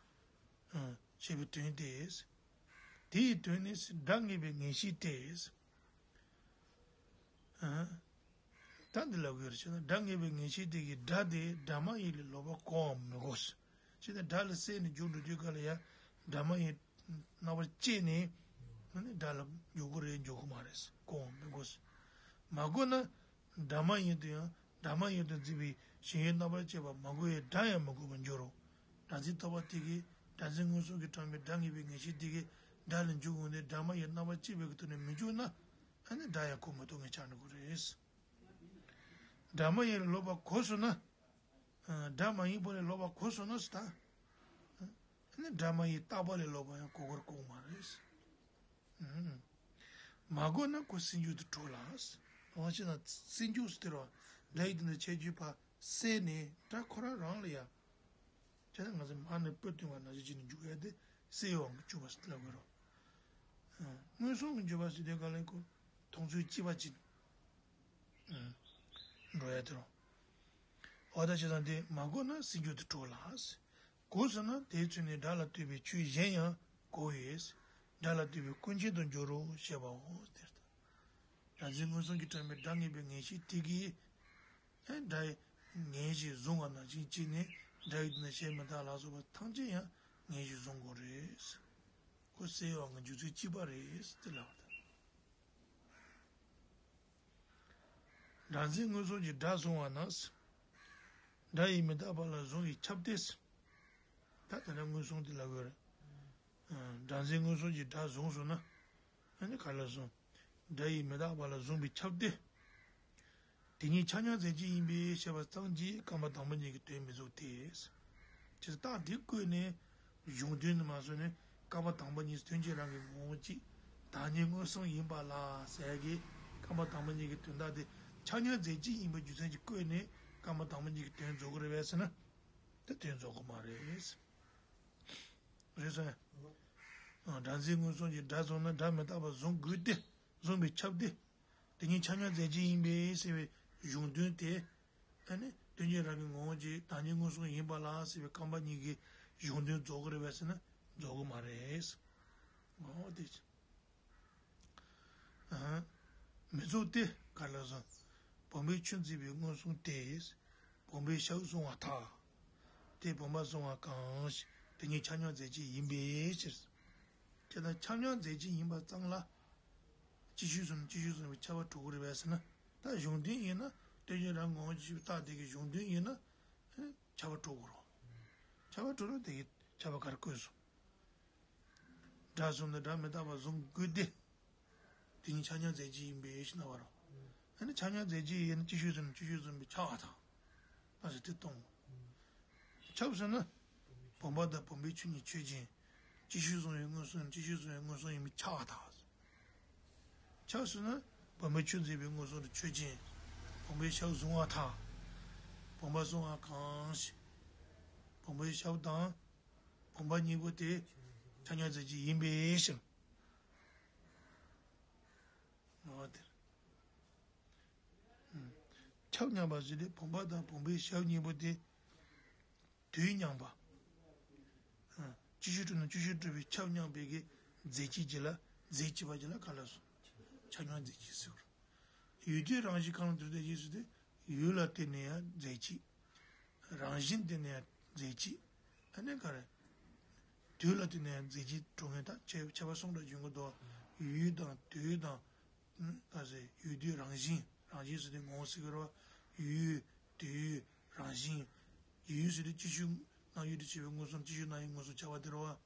རེད། ཞེས་པའི་དོན་ཏེ། དེ་ཡི་དོན་ནི་སྒྲ་ངེས་པའི་ངེས་ཤེས་ཏེ། ད་འདི་ལ་དགོས་རེད་ཅེ་ན། སྒྲ་ངེས་པའི་ངེས་ཤེས་དེ་གིས་སྒྲ་དེ་སྒྲ་མ་ཡིན་ལས་ལོག་པར་གོ་བའང་མི་གོ་ཟེར། ཅེ་ན་སྒྲ་ལ་གསལ་ནས་འཇུག་འགྲོ་དུས་ག་ལ་ཡ་སྒྲ་མ་ཡིན་རྣམ་པར་བཅད་ནས་ཨ་ནི་སྒྲ་ལ་འཇུག་གི་རེད། འཇུག་གི་མ་རེད་ཟེར། གོ་བའང་མི་གོ་ཟེར། མ་གོ་ན་སྒྲ་མ་ཡིན་དུ་ཡང་སྒྲ་མ་ཡིན་དུ་འཛིན་པའི་ཞེན་ཡུལ་རྣམ་པར་བཅད་པ་མ་གོ་བས་སྒྲ་ཡང་མི་གོ་བར་འགྱུར་རོ། སྒྲ་འཛིན་རྟོག་པ་དེ་གིས་སྒྲ་འཛིན་མངོན་སུམ་གྱིས་དྲངས་པའི་སྒྲ་ངེས་པའི་ངེས་ཤེས་དེ་གིས་སྒྲ་ལ་འཇུག་འོང་དུས་སྒྲ་མ་ཡིན་རྣམ་པར་བཅད་པའི་གི་ཐོག་ནས་མི་འཇུག་ན། ཨ་ནི་སྒྲ་ཡང་གོ་མི་ཐུབ་མཁན་ཆགས་འགྲོ་གི་རེད། སྒྲ་མ་ཡིན་ལས་ལོག་པར་གོ་སོང་ན། སྒྲ་མ་ཡིན་པ་ལས་ལོག་པར་གོ་སོང་ན་ཟེར་ད། ཨ་ནི་སྒྲ་མ་ཡིན་རྟག་པ་ལས་ལོག་པར་ཡང་གོ་གོ་ར་གོ་མ་རེད། མ་གོ་ན་ཁོ་སེལ་འཇུག་ཏུ་གྲུབ་ལ། འོ་ཅི་ན་སེལ་འཇུག་ཟེར་དེ་རོ། སྒྲ་ཡི་དོན་དུ་ཁྱད་ཆོས་པ་གསལ་ནས་སྒྲ་ཁོ་རང་རང་ལ་ཡ། ཅེ་ན་ང་ཚོ་མ་ནི་པོ་ཏི་བ་ན་ཅི་ཅི་ནི་འཇུག་ཡ་དེ་གསལ་བའང་གི་བཅུག་པ་ཟེར་ལབ་དགོས་རོ། མངོན་སུམ་གྱི་འཇུག་པ་ཟེར་དེ་ག་ལ་ཁོ་མཐོང་ཚུལ་གཅིག་པ་ཅིག་འགྲོ་ཡ་དེ་རོ། འོ་ད་ཅི་ན་དེ་མ་གོ་ན་སེལ་འཇུག་ཏུ་གྲུབ་ལ། གོ་ཟེར་ན་དེའི་ཚུལ་ནི་སྒྲ་ལ་ལྟོས་པའི་ཆོས་གཞན་ཡང་གོ་བས། སྒྲ་ལ་ལྟོས་པའི་ཀུན་མཁྱེན་དུ་འགྱུར་རོ་ཞེས་པའོ། དེ་ལྟར་སྒྲ་འཛིན་མངོན་སུམ་གྱིས་དྲངས་པའི་སྒྲ་ངེས་པའི་ངེས་ཤེས་དེ་གིས་སྒྲ་ངེས་ཞེས་བཟུང་བ་ནང་བཞིན་བྱས་ནས་སྒྲ་ཡི་དོན་གཞན་མི་རྟག་ལ་སོགས་པ་ཐམས་ཅད་ཡང་ངེས་ཞེས་བཟུང་དགོས་རེད། ཁོ་གསལ་བའང་གི་འཇུག་ཚུལ་གཅིག་པ་རེད་དེ་ལབ་པ་དང་། སྒྲ་འཛིན་མངོན་སུམ་གྱིས་སྒྲ་བཟུང་བ་ན། སྒྲ་ཡི་མི་རྟག་པ་ལ་བཟུང་བའི་ཁྱབ་སྟེ། ད་དེ་ནས་མངོན་སུམ་དེ་ལ་དགོས་རེད། སྒྲ་འཛིན་མངོན་སུམ་གྱིས་སྒྲ་བཟུང་སོང་ན། ཨ་ནི་ག་ལ་བཟུང་། སྒྲ་ཡི་མི་རྟག་པ་ལ་བཟུང་བའི་ཁྱབ་སྟེ། དེ་ཉིད་ཆ་མཉམ་རྫས་གཅིག་ཡིན་པས་ཞེས་པ་ཙམ་གྱིས་རྐང་པ་དང་པོ་གཉིས་ཀྱི་དོན་མི་རྫོགས་ཏེ། ཇི་ལྟར་རྟགས་འདི་བཀོད་ནས་གཞུང་དོན་ནི་མ་སོང་ནས་རྐང་པ་དང་པོ་གཉིས་དོན་གྱིས་རང་གི་ངོ་བོ་གཅིག་བདག་ཉིད་མངོན་སུམ་ཡིན་པ་ལ་ཟེར་གྱི་རྐང་པ་དང་པོ་གཉིས་ཀྱི་དོན་དག་དེ་ཆ་མཉམ་རྫས་གཅིག་ཡིན་པའི་རྒྱུ་མཚན་གྱིས་བཀོད་ནས་རྐང་པ་དང་པོ་གཉིས་ཀྱི་དོན་རྫོགས་ཀྱི་རེད་པས་ཟེར་ན། དེ་དོན་རྫོགས་ཀྱི་མ་རེད། རེད་སོང་། སྒྲ་འཛིན་མངོན་སུམ་གྱིས་སྒྲ་བཟུང་ན་སྒྲ་མི་རྟག་པ་བཟུང་དགོས་ཏེ་བཟུང་བའི་ཁྱབ་སྟེ། དེ་ཉིད་ཆ་མཉམ་རྫས་གཅིག་ཡིན་པས་ཟེར་བའི་གཞུང་དོན་དེ། ཨ་ནི་དོན་གྱིས་རང་གི་ངོ་བོ་གཅིག་བདག་ཉིད་མངོན་སུམ་ཡིན་པ་ལ་ཟེར་བའི་རྐང་པ་གཉིས་ཀྱི་གཞུང་དོན་རྫོགས་ཀྱི་རེད་པས་ཟེར་ན་རྫོགས་ཀྱི་མ་རེད། འོ་དེ། མི་རྫོགས་ཏེ་ག་ལ་སོང་། བུམ་པས་ཆུ་འཛིན་པའི་མངོན་སུམ་སྟེ། བུམ་པས་ཞབས་བཟུང་བ་ཐལ། དེ་བུམ་པ་བཟུང་བ་གང་ཞིག་དེ་ཉིད་ཆ་མཉམ་རྫས་གཅིག་ཡིན་པའི་ཕྱིར། དེ་ལྟར་ཆ་མཉམ་རྫས་གཅིག་ཡིན་པ་ཙམ་ལ། ཅིག་ཤོས་སོང་ཅིག་ཤོས་སོང་བའི་ཁྱབ་པ་གྲུབ་ཀྱི་རེད་པས་ཟེར་ན། ད་གཞུང་དོན་ཡིན་ན་དོན་གྱིས་རང་ངོ་བོ་གཅིག་པའི་རྟགས་དེ་གི་གཞུང་དོན་ཡིན་ན། ཁྱབ་པ་གྲུབ་ཀྱི་རེད། ཁྱབ་པ་གྲུབ་ན་དེ་གི་ཁྱབ་པ་ག་རེ་བཀོད་སོང་། སྒྲ་བཟུང་ན་སྒྲ་མི་རྟག་པ་བཟུང་དགོས་ཏེ། དེ་ཉིད་ཆ་མཉམ་རྫས་གཅིག་ཡིན་པའི་ཕྱིར་ན་བ་རོ། ཨ་ནི་ཆ་མཉམ་རྫས་གཅིག་ཡིན་ན་ཅིག་ཤོས་ཟིན་ན་ཅིག་ཤོས་ཟིན་པའི་ཁྱབ་པ་དང་། ད་ཟེར་དེ་གཏོང་། ཁྱབ་ཟེར་ན། བུམ་པ་དང་བུམ་པའི་ཆོས་ཉིད་ཆོས་ཅན། ཅིག་ཤོས་བཟུང་བའི་མངོན་སུམ་ཅིག་ཤོས་བཟུང་བའི་མངོན་སུམ་ཡིན་པས་ཁྱབ་པར་ཐལ། ཁྱབ་ཟེར་ན། བུམ་པའི་ཆོས་འཛིན་པའི་མངོན་སུམ་དུ་ཆོས་ཅན། བུམ་པའི་ཞབས་བཟུང་བར་ཐལ། བུམ་པ་བཟུང་བ་གང་ཞིག་བུམ་པའི་ཞབས་དང་། བུམ་པ་གཉིས་པོ་དེ། ཆ་མཉམ་རྫས་གཅིག་ཡིན་པའི་ཕྱིར། ངོ་བོ་དེར། ཁྱབ་མཉམ་པ་ཟེར་དུས་བུམ་པ་དང་བུམ་པའི་ཞབས་གཉིས་པོ་དེ། དུས་མཉམ་པ། ཅིག་ཤོས་གྲུབ་ན་ཅིག་ཤོས་གྲུབ་པའི་ཁྱབ་མཉམ་པའི་གི་རྫས་གཅིག་གཅིག་ལ་རྫས་གཅིག་པ་གཅིག་ལ་ག་ལ་སོང་། ཆ་མཉམ་རྫས་གཅིག་ཟེར། ཡུལ་དུས་རང་བཞིན་གང་ལ་དེར་རྫས་གཅིག་ཟེར་ཏེ། ཡུལ་ལ་བརྟེན་ནས་ཡང་རྫས་གཅིག་རང་བཞིན་བརྟེན་ནས་ཡང་རྫས་གཅིག་ཨ་ནི་ག་རེ། དུས་ལ་བརྟེན་ནས་ཡང་རྫས་གཅིག་གྲུབ་མཁན་ད་ཁྱད་ཁྱད་པར་གསུམ་འདྲ་འབྱུང་གི་འདུག་ཡུལ་དང་དུས་དང་། ཨ་ཟེར་ཡུལ་དུས་རང་བཞིན། རང་བཞིན་ཟེར་དུས་ངོ་བོ་ཟེར་གི་རེད་བ། ཡུལ། དུས། རང་བཞིན། ཡུལ་ཟེར་དུས་ཅིག་ཤོས་སྣང་ཡུལ་དུ་བྱེད་པའི་མངོན་སུམ་ཅིག་ཤོས་སྣང་ཡུལ་མངོན་སུམ་ཁྱབ་པ་དེ་རེད་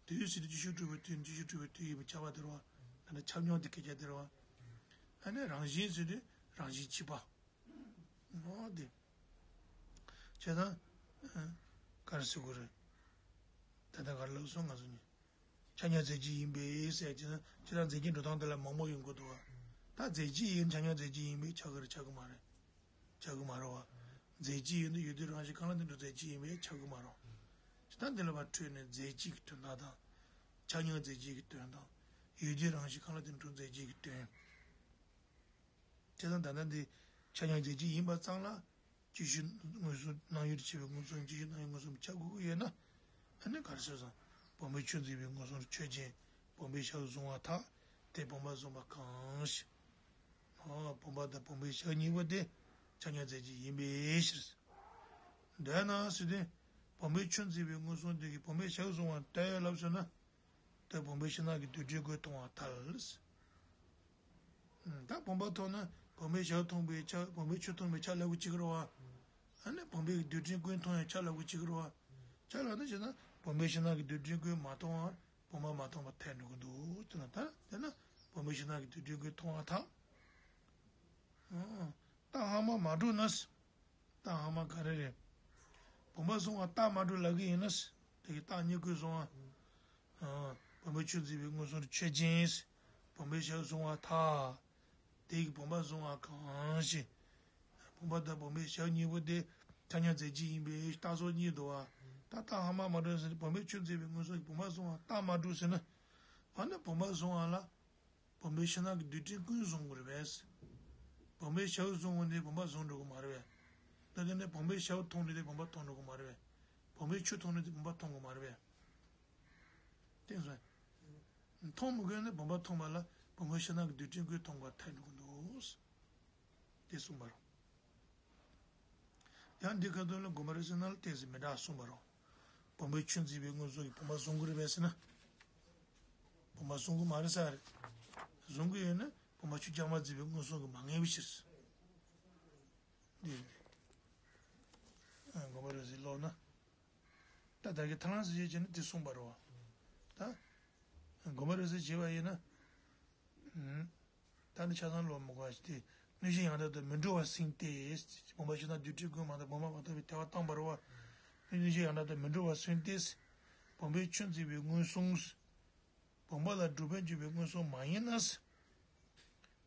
བ། དུས་ཟེར་དུས་ཅིག་ཤོས་གྲུབ་པའི་དུས་ཅིག་ཤོས་གྲུབ་པའི་དུས་ཡིན་པས་ཁྱབ་པ་དེ་རེད་བ། ད་ནི་ཁྱབ་མཉམ་དེ་སྐད་ཆ་དེ་རེད་བ། ཨ་ནི་རང་བཞིན་ཟེར་དུས་རང་བཞིན་གཅིག་པ། འོ་དེ། བྱས་ཙང་། ག་རེ་ཟེར་དགོས་རེད། ད་ལྟ་ག་རེ་ལབ་སོང་ང་ཚོ་ནི། ཆ་མཉམ་རྫས་གཅིག་ཡིན་པས་ཟེར་གྱི་ན་ཁྱེད་རང་རྫས་གཅིག་འགྲོ་སྟངས་དེ་ལ་མང་པོ་ཡོང་གི་འདུག་བ། ད་རྫས་གཅིག་ཡིན་ཆ་མཉམ་རྫས་གཅིག་ཡིན་པས་ཁྱབ་ཀྱི་རེད་ཁྱབ་ཀྱི་མ་རེད། ཁྱབ་ཀྱི་མ་རེད་བ། རྫས་གཅིག་ཡིན་དུས་ཡུལ་དུས་རང་བཞིན་གང་ལ་དེ་འགྲོ་རྫས་གཅིག་ཡིན་པས་ཁྱབ་ཀྱི་མ་རེད། ཇི་ལྟར་འདི་ལ་བ་འཕྲོས་ནས་རྫས་གཅིག་གི་དོན་དག་དང་། ཆ་མཉམ་རྫས་གཅིག་གི་དོན་དང་། ཡུལ་དུས་རང་བཞིན་གང་ལ་དེ་འགྲོ་རྫས་གཅིག་གི་དོན། བྱས་ཙང་ད་ལྟ་འདི་ཆ་མཉམ་རྫས་གཅིག་ཡིན་པ་ཙམ་ལ། ཅིག་ཤོས་མངོན་སུམ་སྣང་ཡུལ་དུ་བྱེད་པའི་མངོན་སུམ་ཅིག་ཤོས་སྣང་ཡུལ་མངོན་སུམ་ཁྱབ་དགོས་ཀྱི་ཡོད་ན། ཨ་ནི་ག་རེ་ཟེར་སོང་། བུམ་པའི་ཆོས་འཛིན་པའི་མངོན་སུམ་ཆོས་ཅན། བུམ་པའི་ཞབས་བཟུང་བར་ཐལ། དེ་བུམ་པ་བཟུང་བ་གང་ཞིག་ཨོ་བུམ་པ་དང་བུམ་པའི་ཞབས་གཉིས་པོ་དེ་ཆ་མཉམ་རྫས་གཅིག་ཡིན་པའི་ཕྱིར། འདོད་ན་ཟེར་དུས། བུམ་པའི་ཆོས་འཛིན་པའི་མངོན་སུམ་དེ་གིས་བུམ་པའི་ཞབས་བཟུང་བར་ཐལ་ལབ་སོང་ན། དེ་བུམ་པའི་ཕྱི་ནང་གི་རྡུལ་ཕྲན་ཀུན་མཐོང་བར་ཐལ། ད་བུམ་པ་མཐོང་ན་བུམ་པའི་ཞབས་མཐོང་བའི་ཆ་བུམ་པའི་ཆོས་མཐོང་བའི་ཆ་ལབ་གི་གཅིག་རེད་བ། ཨ་ནི་བུམ་པའི་རྡུལ་ཕྲན་ཀུན་མཐོང་བའི་ཆ་ལབ་གི་གཅིག་རེད་བ། ཆ་ལབ་ན་བྱས་ན་བུམ་པའི་ཕྱི་ནང་གི་རྡུལ་ཕྲན་ཀུན་མ་མཐོང་བར་བུམ་པ་མ་མཐོང་བར་ཐལ་འགྲོ་གི་འདུག་ཅེ་ན་ད་དེ་ན་བུམ་པའི་ཕྱི་ནང་གི་རྡུལ་ཕྲན་ཀུན་མཐོང་བར་ཐལ། རྟགས་སྔ་མ་མ་གྲུབ་ན། རྟགས་སྔ་མ་ག་རེ་རེད། བུམ་པ་བཟུང་བ་རྟགས་མ་གྲུབ་ལབ་ཀྱི་ཡིན་ན། དེ་གི་རྟགས་གཉིས་ཀུན་བཟུང་བ། བུམ་པའི་ཆོས་འཛིན་པའི་མངོན་སུམ་ཆོས་ཅན། བུམ་པའི་ཞབས་བཟུང་བར་ཐལ། དེ་གི་བུམ་པ་བཟུང་བ་གང་ཞིག་བུམ་པ་དང་བུམ་པའི་ཞབས་གཉིས་པོ་དེ་ཆ་མཉམ་རྫས་གཅིག་ཡིན་པའི་རྟགས་སོགས་གཉིས་འདུག་བ། ད་རྟགས་སྔ་མ་མ་གྲུབ་ཟེར་ན་བུམ་པའི་ཆོས་འཛིན་པའི་མངོན་སུམ་གྱི་བུམ་པ་བཟུང་བ་རྟགས་མ་གྲུབ་ཟེར་ན། ཨ་ནི་བུམ་པ་བཟུང་བ་ལ། བུམ་པའི་ཕྱི་ནང་གི་རྡུལ་ཕྲན་ཀུན་བཟུང་དགོས་རེད་པས། བུམ་པའི་ཞབས་བཟུང་བ་ནི་བུམ་པ་བཟུང་འགྲོ་གི་མ་རེད་པས། ད་དེ་ནས་བུམ་པའི་ཞབས་མཐོང་ནས་དེ་བུམ་པ་མཐོང་འགྲོ་གི་མ་རེད་པས། བུམ་པའི་ཆོས་མཐོང་ནས་དེ་བུམ་པ་མཐོང་གི་མ་རེད་པས། དེ་ཚོ། མཐོང་མི་དགོས་ནས་བུམ་པ་མཐོང་བ་ལ་བུམ་པའི་ཕྱི་ནང་གི་རྡུལ་ཕྲན་ཀུན་མཐོང་བར་ཐལ་འགྲོ་གི་འདུག་དེ་གསུངས་པ་རེད། ཡང་འདི་ཁ་ཐུག་ལ་དགོངས་པ་རེད་ཟེར་ན་ལ་ཏོག་ཙམ་མི་འདྲ་གསུངས་པ་རེད། བུམ་པའི་ཆོས་འཛིན་པའི་མངོན་སུམ་གྱིས་བུམ་པ་བཟུང་གི་རེད་པས་ཟེར་ན། བུམ་པ་བཟུང་གི་མ་རེད་ཟེར་རེད། བཟུང་གི་ཡོད་ན་བུམ་པ་ཆོས་རྐྱང་པ་འཛིན་པའི་མངོན་སུམ་གྱིས་མ་ངེས་པའི་ཕྱིར། འདི་རེད། དགོངས་པ་རེད་ཟེར་ཀློག་ན། ད་ད་གིན་ཐ་ལན་ཟེར་བྱས་བྱས་ནས་དེ་གསུངས་པ་རེད་བ། ད། དགོངས་པ་རེད་ཟེར་བྱས་པ་ཡིན་ན། ད་ནི་ཆ་ཚང་ལོ་མི་གོ་བ་ཞིག་སྟེ། གནོད་བྱེད་ཡང་དག་ཏུ་མི་འགྲོ་བར་སེམས་ཏེ། བུམ་པ་ཕྱི་ནང་རྡུལ་ཕྲན་ཀུན་མ་མཐོང་བུམ་པ་མ་མཐོང་བའི་ཐལ་བ་བཏང་བ་རེད་བ། གནོད་བྱེད་ཡང་དག་ཏུ་མི་འགྲོ་བར་སེམས་ཏེ། བུམ་པའི་ཆོས་འཛིན་པའི་མངོན་སུམ། བུམ་པ་ལ་སྒྲུབ་པར་འགྱུར་བའི་མངོན་སུམ་མ་ཡིན་ན།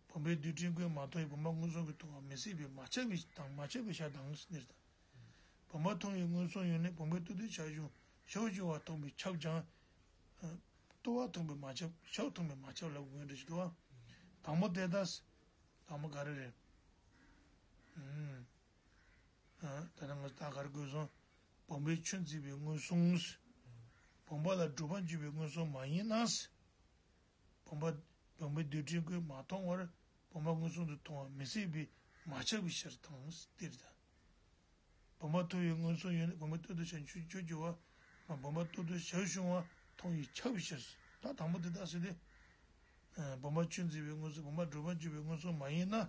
བུམ་པའི་རྡུལ་ཕྲན་ཀུན་མ་མཐོང་བའི་བུམ་པ་མངོན་སུམ་གྱིས་མཐོང་བ་མི་སྲིད་པས་མ་ཁྱབ་པའི་དང་མ་ཁྱབ་པའི་ཕྱིར་དང་ཟེར་ནས་དང་། བུམ་པ་མཐོང་བའི་མངོན་སུམ་ཡོད་ན་བུམ་པའི་ལྟོ་ལྡིར་ཞར་བྱུང་ཞབས་བྱུང་བ་མཐོང་བས་ཁྱབ་ཀྱང་། ལྟོ་བ་མཐོང་བས་མ་ཁྱབ་ཞབས་མཐོང་བས་མ་ཁྱབ་ལབ་དགོས་འདྲ་ཞིག་འདུག་བ། དང་པོ་དེ་ལྟ། དང་པོ་ག་རེ་རེད། ཨུམ། ཨ། ད་ནི་ང་ད་ག་རེ་དགོས་སོང་། བུམ་པའི་ཆོས་འཛིན་པའི་མངོན་སུམ། བུམ་པ་ལ་སྒྲུབ་པར་འགྱུར་བའི་མངོན་སུམ་མ་ཡིན་ན། བུམ་པ། བུམ་པའི་རྡུལ་ཕྲན་ཀུན་མ་མཐོང་བར་བུམ་པ་མངོན་སུམ་དུ་མཐོང་བ་མི་སྲིད་པས་མ་ཁྱབ་པའི་ཕྱིར་དང་སྟེར་དང་། བུམ་པ་མཐོང་བའི་མངོན་སུམ་ཡོད་ན་བུམ་པའི་ལྟོ་ལྡིར་ཞར་བྱུང་ཞབས་བྱུང་བ། བུམ་པ་ལྟོ་ལྡིར་ཞར་བྱུང་བ་མཐོང་བས་ཁྱབ་པའི་ཕྱིར། ད་དང་པོ་དེ་དག་ཟེར་ཏེ། བུམ་པ་ཆོས་འཛིན་པའི་མངོན་སུམ་བུམ་པ་སྒྲུབ་པར་འགྱུར་བའི་མངོན་སུམ་མ་ཡིན་ན།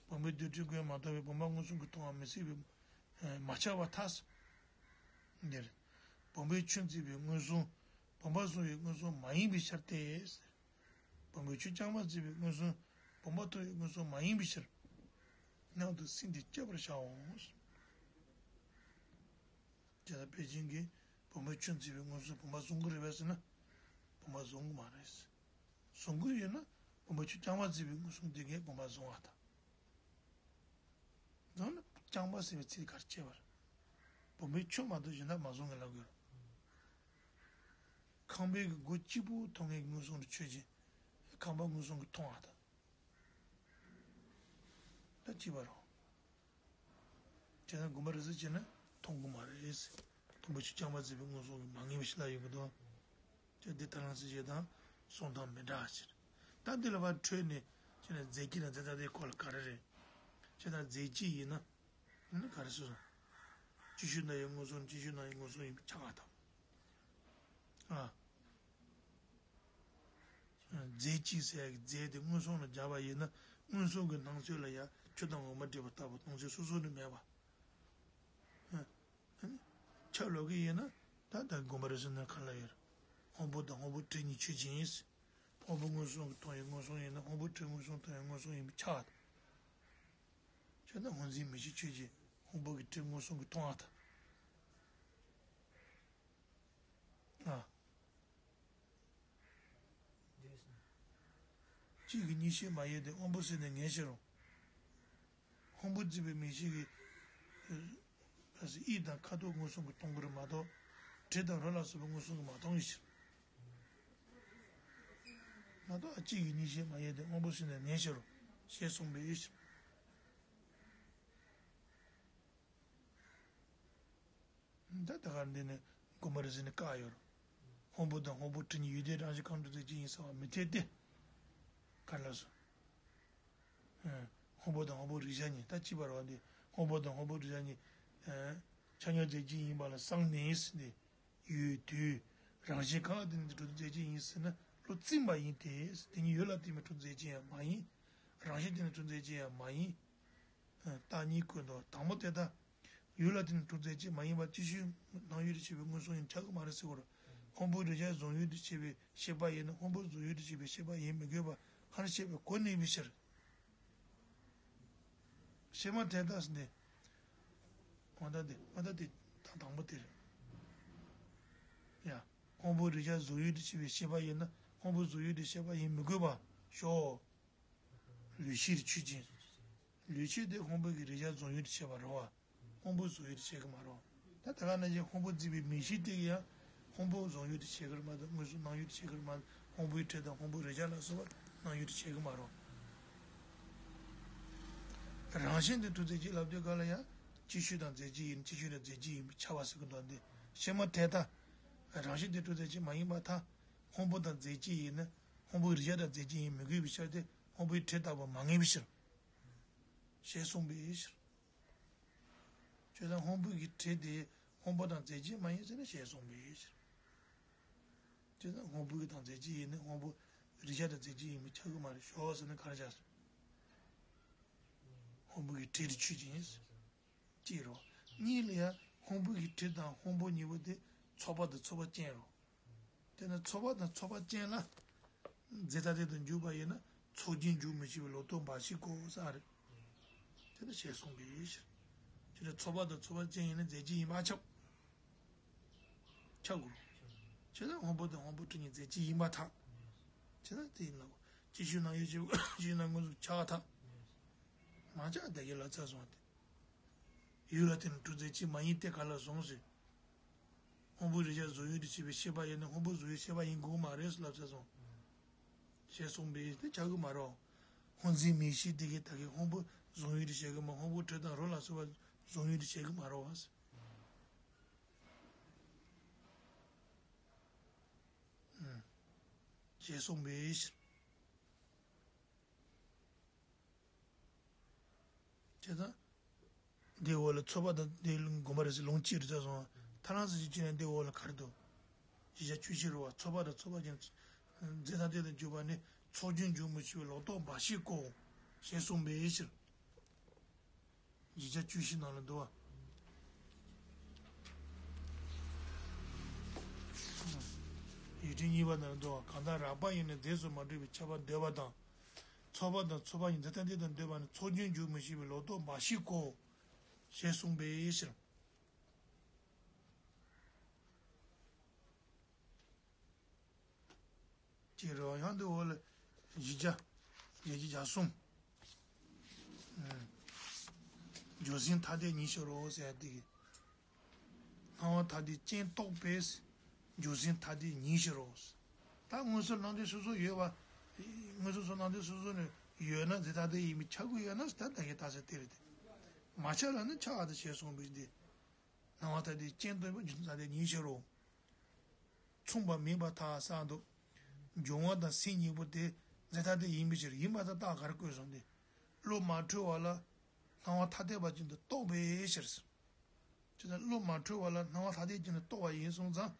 བུམ་པའི་རྡུལ་ཕྲན་ཀུན་མ་མཐོང་བའི་བུམ་པ་མངོན་སུམ་གྱིས་མཐོང་བ་མི་སྲིད་པས་མ་ཁྱབ་པར་ཐལ། འདིར། བུམ་པའི་ཆོས་འཛིན་པའི་མངོན་སུམ། བུམ་པ་བཟུང་བའི་མངོན་སུམ་མ་ཡིན་པའི་ཕྱིར་ཏེ། བུམ་པའི་ཆོས་རྐྱང་པ་འཛིན་པའི་མངོན་སུམ། བུམ་པ་མཐོང་བའི་མངོན་སུམ་མ་ཡིན་པའི་ཕྱིར། སྣང་དུ་སེམས་འདི་བསྐྱེད་པར་བྱའོ། ཇི་ལྟར་དཔེ་ཅན་གྱི། བུམ་པའི་ཆུ་བརྫིས་པའི་མངོན་སུམ་བུམ་པ་བཟུང་གི་རེད་པས་ཟེར་ན། བུམ་པ་བཟུང་གི་མ་རེད། བཟུང་གི་ཡོད་ན་བུམ་པའི་ཆུ་རྐྱང་པ་བརྫིས་པའི་མངོན་སུམ་དེ་གས་བུམ་པ་བཟུང་བ་དང་། བཟུང་ན་རྐྱང་པ་ཟེར་བའི་ཚིག་ག་རེ་བྱས་པ་རེད། བུམ་པའི་ཆུ་མ་གཏོགས་གཞན་དག་མ་བཟུང་གི་ལབ་དགོས་རེད། ཁང་པའི་གི་སྒོ་གཅིག་པུ་མཐོང་ངེས་ཀྱི་མངོན་སུམ་དུ་ཆོས་ཅན། ཁང་པ་མངོན་སུམ་གྱིས་མཐོང་བ་དང་། ད་ཅི་བ་རོ། བྱས་ན་དགོངས་པ་རེ་ཟེར་བྱས་ན་མཐོང་གི་མ་རེད། དུམ་བུ་ཆུ་རྐྱང་པ་བརྫིས་པའི་མངོན་སུམ་གྱིས་མ་ངེས་པ་ཞིག་ལ་ཡོད་ཀྱི་འདུག་ཅེས་འདི་ལྟར་ལ་ཟེར་བྱས་དང་གསུང་སྟངས་མི་འདྲ་ཕྱིར། ད་འདི་ལ་བར་འཕྲོས་ནས་བྱས་ན་རྫས་གཅིག་ལ་རྫས་ཐ་དེའི་སྐོར་ལ་ག་རེ་རེད། བྱས་ན་རྫས་གཅིག་ཡིན་ན། ནི་ག་རེ་ཟེར་སོང་། ཅིག་ཤོས་ན་ཡང་མངོན་སུམ་ཅིག་ཤོས་ན་ཡང་མངོན་སུམ་ཡིན་པའི་ཆ་བ་དང་། ཨ། རྫས་གཅིག་ཟེར་ཡག་གི་རྫས་དེ་མངོན་སུམ་ལ་སྦྱར་བ་ཡིན་ན་མངོན་སུམ་གྱི་སྣང་ཚུལ་ལ་ཡང་ཆུ་དང་འོ་མ་འདྲེས་པ་ལྟ་བུ་སྣང་ཚུལ་སོ་སོ་ནི་མེད་པ། ཨ་ནི། ཆ་ལོག་གི་ཡིན་ན་ད་ལྟ་དགོངས་པ་རེ་ཟེར་ན་ག་ལ་ཡོད། སྔོན་པོ་དང་སྔོན་པོའི་དྲི་གཉིས་ཆོས་ཅན་ཡིན། སྔོན་པོ་མངོན་སུམ་གྱིས་མཐོང་ཡང་མངོན་སུམ་ཡིན་ན་སྔོན་པོའི་དྲི་མངོན་སུམ་མཐོང་ཡང་མངོན་སུམ་ཡིན་པའི་ཆ་བ་དང་། ཁྱོད་ན་སྔོ་འཛིན་མིག་ཤེས་ཆོས་ཅན། སྔོན་པོ་གི་དྲི་མངོན་སུམ་གྱིས་མཐོང་བ་དང་། ཨ། གཅིག་གིས་གཉིས་ཤེས་མ་ཡིན་ཏེ། སྔོན་པོ་ཟེར་ནས་ངེས་ཕྱིར་རོ། སྔོན་པོ་བརྫིས་པའི་མིག་ཤེས་ཀྱིས། ཨ། ཡིད་དང་ཁ་དོག་མངོན་སུམ་གྱིས་མཐོང་གི་རེད་མ་གཏོགས། དྲི་དང་རོ་ལ་སོགས་པའི་མངོན་སུམ་གྱིས་མ་མཐོང་བའི་ཕྱིར། མ་གཏོགས་གཅིག་གིས་གཉིས་ཤེས་མ་ཡིན་ཏེ། སྔོན་པོ་ཟེར་ནས་ངེས་ཕྱིར་རོ། ཞེས་གསུངས་པའི་ཕྱིར། ད་ད་ག་འདི་ནི་དགོངས་པ་རེ་ཟེར་ནས་བཀག་ཡོད་རེད། སྔོན་པོ་དང་སྔོན་པོའི་དྲི་གཉིས་ཡུལ་དེ་རང་བཞིན་གང་གྲུབ་རྫས་གཅིག་ཡིན་ཟེར་བ་མི་འཐད་དེ། ག་ལ་སོ། སྔོན་པོ་དང་སྔོན་པོའི་རེག་བྱ་གཉིས་ད་ཅི་བར་བ་འདི་སྔོན་པོ་དང་སྔོན་པོའི་རེག་བྱ་གཉིས། ཆ་སྙོམས་རྫས་གཅིག་ཡིན་པ་ལ་སང་ནས་འདི། ཡུལ་དུས། རང་བཞིན་གང་ལ་བརྟེན་ནས་གྲུབ་རྫས་གཅིག་ཡིན་ཟེར་ན་བློ་རྩིས་པ་ཡིན་ཏེ། དེ་གཉིས་ཡུལ་ལ་བརྟེན་ནས་གྲུབ་རྫས་གཅིག་ཡང་མ་ཡིན། རང་བཞིན་བརྟེན་ནས་གྲུབ་རྫས་གཅིག་ཡང་མ་ཡིན། རྟགས་གཉིས་ཀུན་ཏུ་དང་པོ་དེ་ལྟ། ཡུལ་ལ་བརྟེན་ནས་གྲུབ་རྫས་གཅིག་མ་ཡིན་པ་ཅིག་ཤོས་སྣང་ཡུལ་དུ་བྱེད་པའི་མངོན་སུམ་ཡིན་ཆགས་ཀྱི་མ་རེད་ཟེར་བ་རེད། སྔོན་པོའི་རེག་བྱ་གཟུང་ཡུལ་དུ་བྱེད་པའི་ཤེས་པ་ཡིན་ན་སྔོན་པོ་གཟུང་ཡུལ་དུ་བྱེད་པའི་ཤེས་པ་ཡིན་མི་དགོས་པ་སྔར་བཤད་པའི་གོ་གནས་པའི་ཕྱིར། ཕྱི་མ་དེ་ལྟ་ཟེར་ནས། མ་ད་དེ་མ་ད་དེ་དང་དང་པོ་དེ་རེད། ཡ། སྔོན་པོའི་རེག་བྱ་གཟུང་ཡུལ་དུ་བྱེད་པའི་ཤེས་པ་ཡིན་ན་སྔོན་པོ་གཟུང་ཡུལ་དུ་ཤེས་པ་ཡིན་མི་དགོས་པ་ཞོག་ལུས་ཤེས་ཆོས་ཅན། ལུས་ཤེས་དེ་སྔོན་པོ་གི་རེག་བྱ་གཟུང་ཡུལ་དུ་བྱེད་པ་རེད་བ། སྔོན་པོ་གཟུང་ཡུལ་དུ་བྱེད་ཀྱི་མ་རེད་བ། ད་ད་ག་ནང་བཞིན་སྔོན་པོ་བརྫིས་པའི་མིག་ཤེས་དེ་གི་ཡང་སྔོན་པོ་གཟུང་ཡུལ་དུ་བྱེད་ཀྱི་རེད་མ་གཏོགས་མངོན་སུམ་སྣང་ཡུལ་དུ་བྱེད་ཀྱི་རེད་མ་གཏོགས་སྔོན་པོའི་དྲི་དང་སྔོན་པོའི་རེག་བྱ་ལ་སོགས་པ་སྣང་ཡུལ་དུ་བྱེད་ཀྱི་མ་རེད་བ། རང་བཞིན་དུ་གྲུབ་རྫས་གཅིག་ལབ་དུས་ག་ལ་ཡང་ཅིག་ཤོས་དང་རྫས་གཅིག་ཡིན་ཅིག་ཤོས་དང་རྫས་གཅིག་ཡིན་པའི་ཆ་བ་ཟེར་གྱི་འདུག་འདི་ཕྱི་མ་དེ་ལྟ། རང་བཞིན་དུ་གྲུབ་རྫས་གཅིག་མ་ཡིན་པར་ཐལ། སྔོན་པོ་དང་རྫས་གཅིག་ཡིན་ན་སྔོན་པོའི་རེག་བྱ་དང་རྫས་གཅིག་ཡིན་མི་དགོས་པའི་ཕྱིར་ཏེ་སྔོན་པོའི་དྲི་ལྟ་བུ་མ་ངེས་པའི་ཕྱིར། ཞེས་གསུངས་པའི་ཕྱིར། ཁྱོད་ཚོ་སྔོན་པོ་གི་དྲི་དེ་སྔོན་པོ་དང་རྫས་གཅིག་མ་ཡིན་ཟེར་ན་ཞེས་གསུངས་པའི་ཕྱིར། ཁྱོད་ཚོ་སྔོན་པོ་གི་དང་རྫས་གཅིག་ཡིན་ན་སྔོན་པོ་རེག་བྱ་དང་རྫས་གཅིག་ཡིན་པས་ཁྱབ་ཀྱི་མ་རེད་ཞོག་ཟེར་ན་ག་རེ་བྱ་སོང་། སྔོན་པོ་གི་དྲི་དེ་ཆོས་ཅན་ཡིན་ཟེར། གཅིག་རོ། གཉིས་ལ་ཡང་སྔོན་པོ་གི་དྲི་དང་སྔོན་པོ་གཉིས་པོ་དེ་ཚོགས་པ་དང་ཚོགས་པ་ཅན་རོ། དེ་ནི་ཚོགས་པ་དང་ཚོགས་པ་ཅན་ལ། རྫས་ཐ་དད་དུ་འཇུག་པ་ཡིན་ན་ཚོགས་རྒྱུན་འཇུག་མི་ཤེས་པའི་ལོག་རྟོག་འབའ་ཞིག་གོ་ས་རེད། དེ་ནི་ཞེས་གསུངས་པའི་ཕྱིར། དེ་ནི་ཚོགས་པ་དང་ཚོགས་པ་ཅན་ཡིན་ན་རྫས་གཅིག་ཡིན་པ་ཁྱབ། ཁྱབ་དགོས། བྱས་ན་སྔོན་པོ་དང་སྔོན་པོའི་དྲི་གཉིས་རྫས་གཅིག་ཡིན་པར་ཐལ། བྱས་ན་དེ་ཡིན་ལ་གོ། ཅིག་ཤོས་སྣང་ཡུལ་ཅིག་ཅིག་ན་མངོན་སུམ་ཆགས་ཐལ། མ་ཆགས་བདག་གི་ལབ་ཚར་སོང་སྟེ། ཡུལ་ལ་བརྟེན་ནས་གྲུབ་རྫས་གཅིག་མ་ཡིན་ཏེ་ག་ལ་སོང་ཟེར། སྔོན་པོའི་རེག་བྱ་གཟུང་ཡུལ་དུ་བྱེད་པའི་ཤེས་པ་ཡིན་ན་སྔོན་པོ་གཟུང་ཡུལ་ཤེས་པ་ཡིན་དགོས་མ་རེད་ལབ་ཚར་སོང་། ཞེས་གསུངས་པས་དེ་ཆགས་ཀྱི་མ་རེད། སྔོ་འཛིན་མིག་ཤེས་དེ་གས་ད་གིན་སྔོན་པོ་གཟུང་ཡུལ་དུ་བྱེད་ཀྱི་མ་སྔོན་པོའི་དྲི་དང་རོ་ལ་སོགས་པ་གཟུང་ཡུལ་དུ་བྱེད་ཀྱི་མ་རེད་བ། ཞེས་གསུངས་པའི་ཕྱིར། བྱས་ཙང་། འདིའི་འོག་ལ་ཚོགས་པ་དང་འདིའི་དགོངས་པ་རེད་ཟེར་ལུང་གཅིག་རེད་ཚར་སོང་། ཐ་ལ་ཟེར་གྱི་ཅི་ནས་འདིའི་འོག་ལ་ག་རེ་འདུག་གཞི་བཅུ་བཞི་རེད་བ། ཚོགས་པ་དང་ཚོགས་པ་ཅན། རྫས་ཐ་དད་དུ་འཇུག་པ་ནི་ཚོགས་རྒྱུན་འཇུག་མི་ཤེས་པའི་ལོག་རྟོག་འབའ་ཞིག་གོ། ཞེས་གསུངས་པའི་ཕྱིར། གཞི་བཅུ་བཅུ་བཞི་ནང་ལ་འདུག་བ། ཡིག་ཕྲེང་གཉིས་པ་ནང་ལ་འདུག་བ། གང་ལྟར་རགས་པ་ཡིས་ནི་རྫས་སུ་མ་གྲུབ་པའི་ཁྱབ་པ་འདོད་པ་དང་། ཚོགས་པ་དང་ཚོགས་པ་ཉིད་ཐ་དད་དུ་འདོད་པ་ནི་ཚོགས་རྒྱུན་འཇུག་མི་ཤེས་པའི་ལོག་རྟོག་འབའ་ཞིག་གོ། ཞེས་གསུངས་པའི་ཕྱིར། ཅེས་རེད་བ། ཡང་འདི་འོག་ལ་བཞི་བརྒྱ། བརྒྱད་བརྒྱ་གྱ་གསུམ། ཨུམ། འགྱུར་ཟིན་ཐ་དད་ཉིད་ཕྱིར་རོ་ཟེར་ཡ་དེ་གི། སྣང་བ་ཐ་དད་ཅན་རྟོགས་པས་འགྱུར་ཟིན་ཐ་དད་ཉིད་ཕྱིར་རོ། ད་མངོན་སུམ་སྣང་དོན་སོ་སོ་ཡོད་པ། མངོན་སུམ་སོ་སྣང་དོན་སོ་སོ་ནས་ཡོད་ན་རྫས་ཐ་དད་ཡིན་པས་ཁྱབ་ཀྱི་ཡོད་ན་ད་ད་གིན་རྟགས་གསལ་དེ་རེད་དེ། མ་ཁྱབ་ལ་ནི་ཁྱབ་པ་དང་ཞེས་གསུངས་པའི་འདི། སྣང་བ་ཐ་དད་ཅན་རྟོགས་པས་འགྱུར་ཟིན་ཐ་དད་ཉིད་ཕྱིར་རོ། མཚུངས་པ་མིན་པར་ཐལ་ཟེར་འདུག་འབྱུང་བ་དང་སེམས་གཉིས་པོ་དེ་རྫས་ཐ་དད་ཡིན་པའི་ཕྱིར། ཡིན་པ་དང་རྟགས་ག་རེ་བཀོད་སོང་སྟེ། བློ་མ་འཁྲུལ་བ་ལ་སྣང་བ་ཐ་དད་པ་ཅན་དུ་རྟོགས་པའི་ཕྱིར། ཅེས་དང་། བློ་མ་འཁྲུལ་བ་ལ་སྣང་བ་ཐ་དད་ཅན་དུ་རྟོགས་པ་ཡིན་སོང་ཙང་།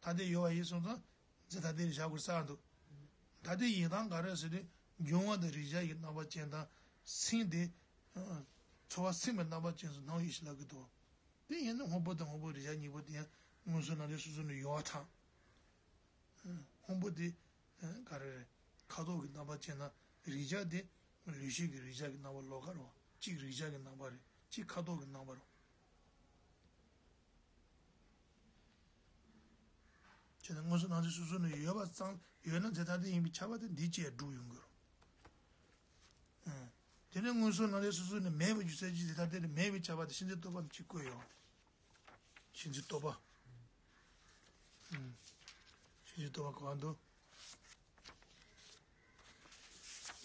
ཐ་དད་ཡོད་པ་ཡིན་སོང་ཙང་། རྫས་ཐ་དད་བཞག་དགོས་ཟེར་འདུག་ཐ་དད་ཡིན་སྟངས་ག་རེ་ཟེར་ན། འབྱུང་བ་དང་རེག་བྱ་ཡི་རྣམ་པ་ཅན་དང་། སེམས་དེ། ཚོར་བ་སེམས་པའི་རྣམ་པ་ཅན་སོགས་སྣང་བའི་ཡེ་ཤེས་ལབ་ཀྱི་འདུག་དེ་ཡིན་ན་སྔོན་པོ་དང་སྔོན་པོའི་རེག་བྱ་གཉིས་པོ་དེ་ཡང་མངོན་སུམ་སྣང་དོན་སོ་སོ་ནས་ཡོད་པར་ཐལ། སྔོན་པོ་དེ་ག་རེ་རེད། ཁ་དོག་གི་རྣམ་པ་ཅན་ན། རེག་བྱ་དེ་ལུས་ཤེས་ཀྱི་རེག་བྱ་གི་རྣམ་པ་ལོགས་ཀ་རེད་བ། གཅིག་རེག་བྱ་གི་རྣམ་པ་རེད། གཅིག་ཁ་དོག་གི་རྣམ་པ་རེད། བྱས་ན་མངོན་སུམ་སྣང་དོན་སོ་སོ་ནས་ཡོད་པ་ཙམ་ཡོད་ན་རྫས་ཐ་དད་ཡིན་པས་ཁྱབ་པ་དེ་འདི་བཅས་སྒྲུབ་ཡོང་གི་རེད། དེ་ནས་མངོན་སུམ་སྣང་དོན་སོ་སོ་ནས་མེད་པའི་རྒྱུ་མཚན་གྱིས་རྫས་ཐ་དད་ནི་མེད་པས་ཁྱབ་པ་དེ་གཤིན་རྗེའི་རྟོག་པ་ནི་གཅིག་བཀོད་ཡོད། གཤིན་རྗེའི་རྟོག་པ། གཤིན་རྗེའི་རྟོག་པ་ག་པར་འདུག་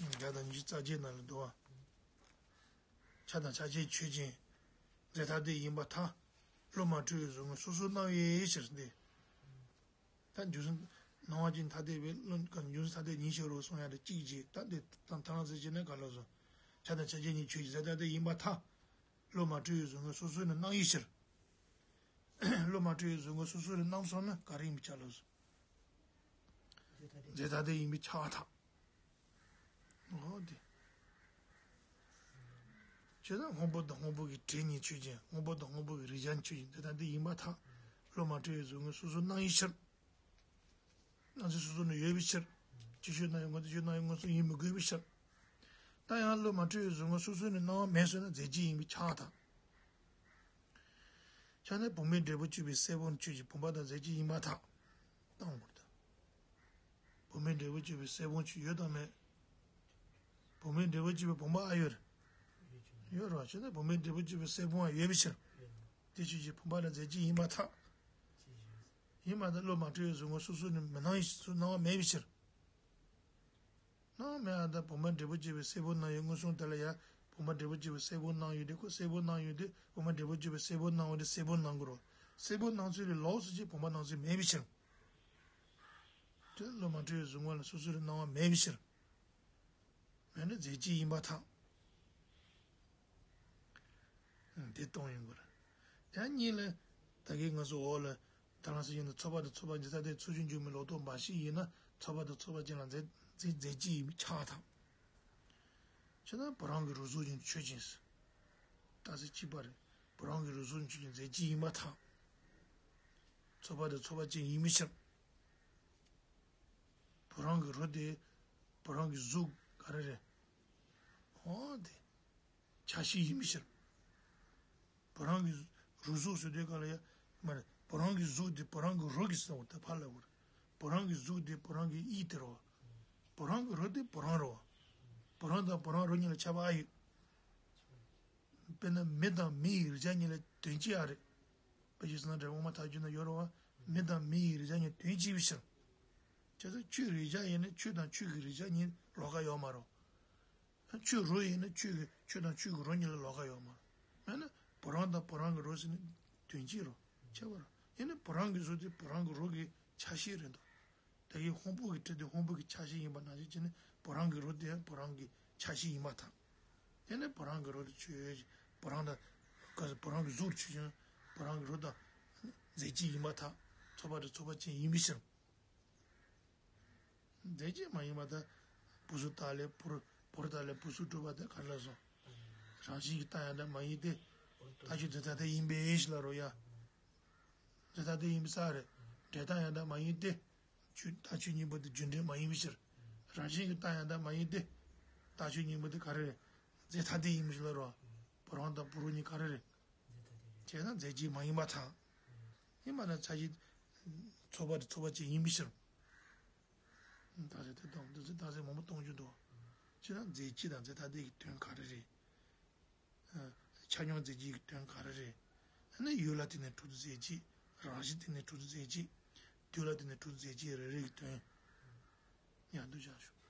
བརྒྱ་དང་ཉི་ཤུ་རྩ་བརྒྱད་ནང་ལ་འདུག་བ། ཆ་དང་ཆ་ཤས་ཆོས་ཅན། རྫས་ཐ་དད་ཡིན་པར་ཐལ། བློ་མ་འཁྲུལ་བའི་གཟུགས་ངོ་སོ་སོར་སྣང་བའི་ཕྱིར་ཏེ། ད་འགྱུར་ཟིན་སྣང་བ་ཅན་ཐ་དད་པས་བློ་འགྱུར་ཟིན་ཐ་དད་ཉིད་ཕྱིར་རོ་གསུང་ཡ་དེ་གཅིག་བྱས། ད་འདི་དང་ཐ་སྣང་ཚུལ་བྱས་ན་ག་ལ་སོང་། ཆ་དང་ཆ་ཤས་གཉིས་ཆོས་ཅན། རྫས་ཐ་དད་ཡིན་པར་ཐལ། བློ་མ་འཁྲུལ་བའི་གཟུགས་ངོ་སོ་སོ་ནས་སྣང་བའི་ཕྱིར། བློ་མ་འཁྲུལ་བའི་གཟུགས་ངོ་སོ་སོ་ནས་སྣང་སོང་ན་ག་རེ་ཡིན་པའི་ཆ་ལ་སོང་། རྫས་ཐ་དད་ཡིན་པས་ཁྱབ་པར་ཐལ། འོ་དེ། བྱས་ན་སྔོན་པོ་དང་སྔོན་པོ་གི་དྲི་ཉིད་ཆོས་ཅན། སྔོན་པོ་དང་སྔོན་པོ་གི་རེག་བྱ་ཉིད་ཆོས་ཅན། རྫས་ཐ་དད་ཡིན་པར་ཐལ། བློ་མ་འཁྲུལ་བའི་གཟུགས་ངོ་སོ་སོར་སྣང་བའི་ཕྱིར། སྣང་ཚུལ་སོ་སོ་ནས་ཡོད་པའི་ཕྱིར། ཅིག་ཤོས་སྣང་ཡང་ངོ་ཚ་ཤོས་སྣང་ཡང་མངོན་སུམ་ཡིན་མི་དགོས་པའི་ཕྱིར། ད་ཡང་བློ་མ་འཁྲུལ་བའི་གཟུགས་ངོ་སོ་སོ་ནས་སྣང་བ་མེད་སོང་ན་རྫས་གཅིག་ཡིན་པས་ཁྱབ་པར་ཐལ། ཁྱབ་ན་བུམ་པའི་འབྲས་བུ་གཅིག་པའི་སྲེད་པ་ནི་ཆོས་ཅན། བུམ་པ་དང་རྫས་གཅིག་ཡིན་པར་ཐལ། བཏང་བར་ཐལ། བུམ་པའི་འབྲས་བུ་གཅིག་པའི་སྲེད་པ་ཆོས་ཡོད་དམ་མེད། བུམ་པའི་འབྲས་བུ་གཅིག་པའི་བུམ་པ་ཨ་ཡོད་རེད། ཡོད་རེད་བ། བྱས་ན་བུམ་པའི་འབྲས་བུ་གཅིག་པའི་སྲེད་པ་ཡང་ཡོད་པའི་ཕྱིར། དེ་ཆོས་ཅན། བུམ་པ་ལ་རྫས་གཅིག་ཡིན་པར་ཐལ། ཡིན་པར་ཐལ། བློ་མ་འཁྲུལ་བའི་གཟུགས་ངོ་སོ་སོ་ནས་མི་སྣང་བའི་ཕྱིར། སྣང་བ་མེད་པའི་ཕྱིར། སྣང་བ་མེད་པར་ཐལ། བུམ་པ་འབྲས་བུ་གཅིག་པའི་སྲེད་པ་སྣང་ཡང་མངོན་སུམ་དེ་ལ་ཡང་བུམ་པ་འབྲས་བུ་གཅིག་པའི་སྲེད་པ་སྣང་ཡོད་དེ། ཁོ་སྲེད་པ་སྣང་ཡོད་དེ། བུམ་པ་འབྲས་བུ་གཅིག་པའི་སྲེད་པ་སྣང་བ་དེ་སྲེད་པ་སྣང་གི་རོ། སྲེད་པ་སྣང་ཚུལ་ལས་ལོགས་སུ་ཅིག་བུམ་པ་སྣང་ཚུལ་མེད་པའི་ཕྱིར། དེ་བློ་མ་འཁྲུལ་བའི་གཟུགས་ངོ་ལ་སོ་སོ་ལས་སྣང་བ་མེད་པའི་ཕྱིར། མེད་ན་རྫས་གཅིག་ཡིན་པར་ཐལ། དེ་སྟོང་ཡིན་དགོས་རེད། ཡང་གཉིས་ལ། ད་གིན་ང་ཚོ་འོག་ལ་ད་ལན་སུ་ཡིན་ན་ཚོགས་པ་དང་ཚོགས་པ་ཅན། རྫས་ཐ་དད་ཚུལ་བཞིན་འཇོག་མིན་ལོག་རྟོག་འབའ་ཞིག་ཡིན་ན་ཚོགས་པ་དང་ཚོགས་པ་ཅན་ལ་རྫས་རྫས་རྫས་གཅིག་ཡིན་པས་ཁྱབ་པར་ཐལ། བྱས་ན་བུ་རམ་གྱི་རོ་གཟུགས་ཅན་ཆོས་ཅན། རྟགས་གསལ་གཅིག་པ་རེད། བུ་རམ་གྱི་རོ་གཟུགས་ཅན་ཆོས་ཅན་རྫས་གཅིག་ཡིན་པར་ཐལ། ཚོགས་པ་དང་ཚོགས་པ་ཅན་ཡིན་པའི་ཕྱིར། བུ་རམ་གྱི་རོ་དེ་བུ་རམ་གྱི་གཟུགས་ག་རེ་རེད། འོ་དེ། ཆ་ཤས་ཡིན་པའི་ཕྱིར། བུ་རམ་གྱི་རོ་གཟུགས་ཟེར་དུས་ག་ལ་ཡ། མ་རེད། བུ་རམ་གྱི་གཟུགས་དེ་བུ་རམ་གྱི་རོ་གི་ཟེར་བ་ད་ཕར་ལབ་དགོས་རེད། བུ་རམ་གྱི་གཟུགས་དེ་བུ་རམ་གྱི་དབྱིབས་དེ་རེད་བ། བུ་རམ་གྱི་རོ་དེ་བུ་རམ་རེད་བ། བུ་རམ་དང་བུ་རམ་རོ་གཉིས་ལ་ཁྱད་པར་ཨ་ཡོད། དཔེར་ན་མེ་དང་མེ་ཡི་རེག་བྱ་གཉིས་ལ་དོན་གཅིག་ཨ་རེད། དཔེ་ཆའི་གསང་སྔགས་འགྲེལ་པ་དབུ་མ་ཐལ་འགྱུར་ན་ཡོད་རེད་བ། མེ་དང་མེ་ཡི་རེག་བྱ་གཉིས་དོན་གཅིག་པའི་ཕྱིར། བྱས་ཙང་ཆོས་རེག་བྱ་ཡིན་ན་ཆོས་དང་ཆོས་ཀྱི་རེག་བྱ་གཉིས་ལོགས་ཀ་ཡོད་མ་རེད། ཆོས་རོ་ཡིན་ན་ཆོས་ཀྱི་ཆོས་དང་ཆོས་ཀྱི་རོ་གཉིས་ལ་ལོགས་ཀ་ཡོད་མ་རེད། མེད་ན་བུ་རམ་དང་བུ་རམ་གྱི་རོ་ཟེར་ན་དོན་གཅིག་རེད། ཁྱད་པར་ཡིན་ན་བུ་རམ་གྱི་གཟུགས་དེ་བུ་རམ་གྱི་རོ་གི་ཆ་ཤས་རེད་འདུག་ད་གིན་སྔོན་པོ་གི་དྲི་དེ་སྔོན་པོ་གི་ཆ་ཤས་ཡིན་པ་ནང་བཞིན་བྱས་ནས་བུ་རམ་གྱི་རོ་དེ་ཡང་བུ་རམ་གྱི་ཆ་ཤས་ཡིན་པར་ཐལ། དེ་ནས་བུ་རམ་གྱི་རོ་དེ་ཆོས་བུ་རམ་དང་། ག་ས་བུ་རམ་གྱི་གཟུགས་ཆོས་ཅན། བུ་རམ་གྱི་རོ་དང་རྫས་གཅིག་ཡིན་པར་ཐལ། ཚོགས་པ་དང་ཚོགས་པ་ཅན་ཡིན་པའི་ཕྱིར། རྫས་གཅིག་མ་ཡིན་པར་ཐལ། བུ་གཟུགས་རྟགས་ལས་བུ་རུ་བུ་རུ་རྟགས་ལས་བུ་གཟུགས་གྲུབ་པ་དེ་ག་རེ་ལབ་སོང་། རང་བཞིན་གྱིས་རྟག་ཡང་དག་མ་ཡིན་ཏེ། རྟགས་ཆོས་རྫས་ཐ་དད་ཡིན་པའི་ཕྱིར་ལབ་རོ་ཡ། རྫས་ཐ་དད་ཡིན་པའི་ས་རེད། འབྲས་རྟགས་ཡང་དག་མ་ཡིན་ཏེ། རྟགས་ཆོས་གཉིས་པོ་དེ་རྒྱུ་འབྲས་མ་ཡིན་པའི་ཕྱིར། རང་བཞིན་གྱིས་རྟག་ཡང་དག་མ་ཡིན་ཏེ། རྟགས་ཆོས་གཉིས་པོ་དེ་ག་རེ་རེད། རྫས་ཐ་དད་ཡིན་པའི་ཕྱིར་ལབ་རོ། བུ་རམ་དང་བུ་རོ་གཉིས་ག་རེ་རེད། བྱས་ན་རྫས་གཅིག་མ་ཡིན་པར་ཐལ། ཡིན་པ་ན་ཆ་ཤས། ཚོགས་པ་དང་ཚོགས་པ་ཅན་ཡིན་པའི་ཕྱིར། རྟགས་གཞི་དེ་དང་འདི་ཚོ་རྟགས་གཞི་མང་པོ་གཏོང་རྒྱུ་འདུག་བྱས་ན་རྫས་གཅིག་དང་རྫས་ཐ་དད་ཀྱི་དོན་ག་རེ་རེད། ཨ། ཆ་སྙོམས་རྫས་གཅིག་གི་དོན་ག་རེ་རེད། ཨ་ནི་ཡུལ་ལ་བརྟེན་ནས་གྲུབ་རྫས་གཅིག་རང་བཞིན་བརྟེན་ནས་གྲུབ་རྫས་གཅིག་དུས་ལ་བརྟེན་ནས་གྲུབ་རྫས་གཅིག་རེ་རེ་གི་དོན། ཡང་དུ་བཞག་ཞུ།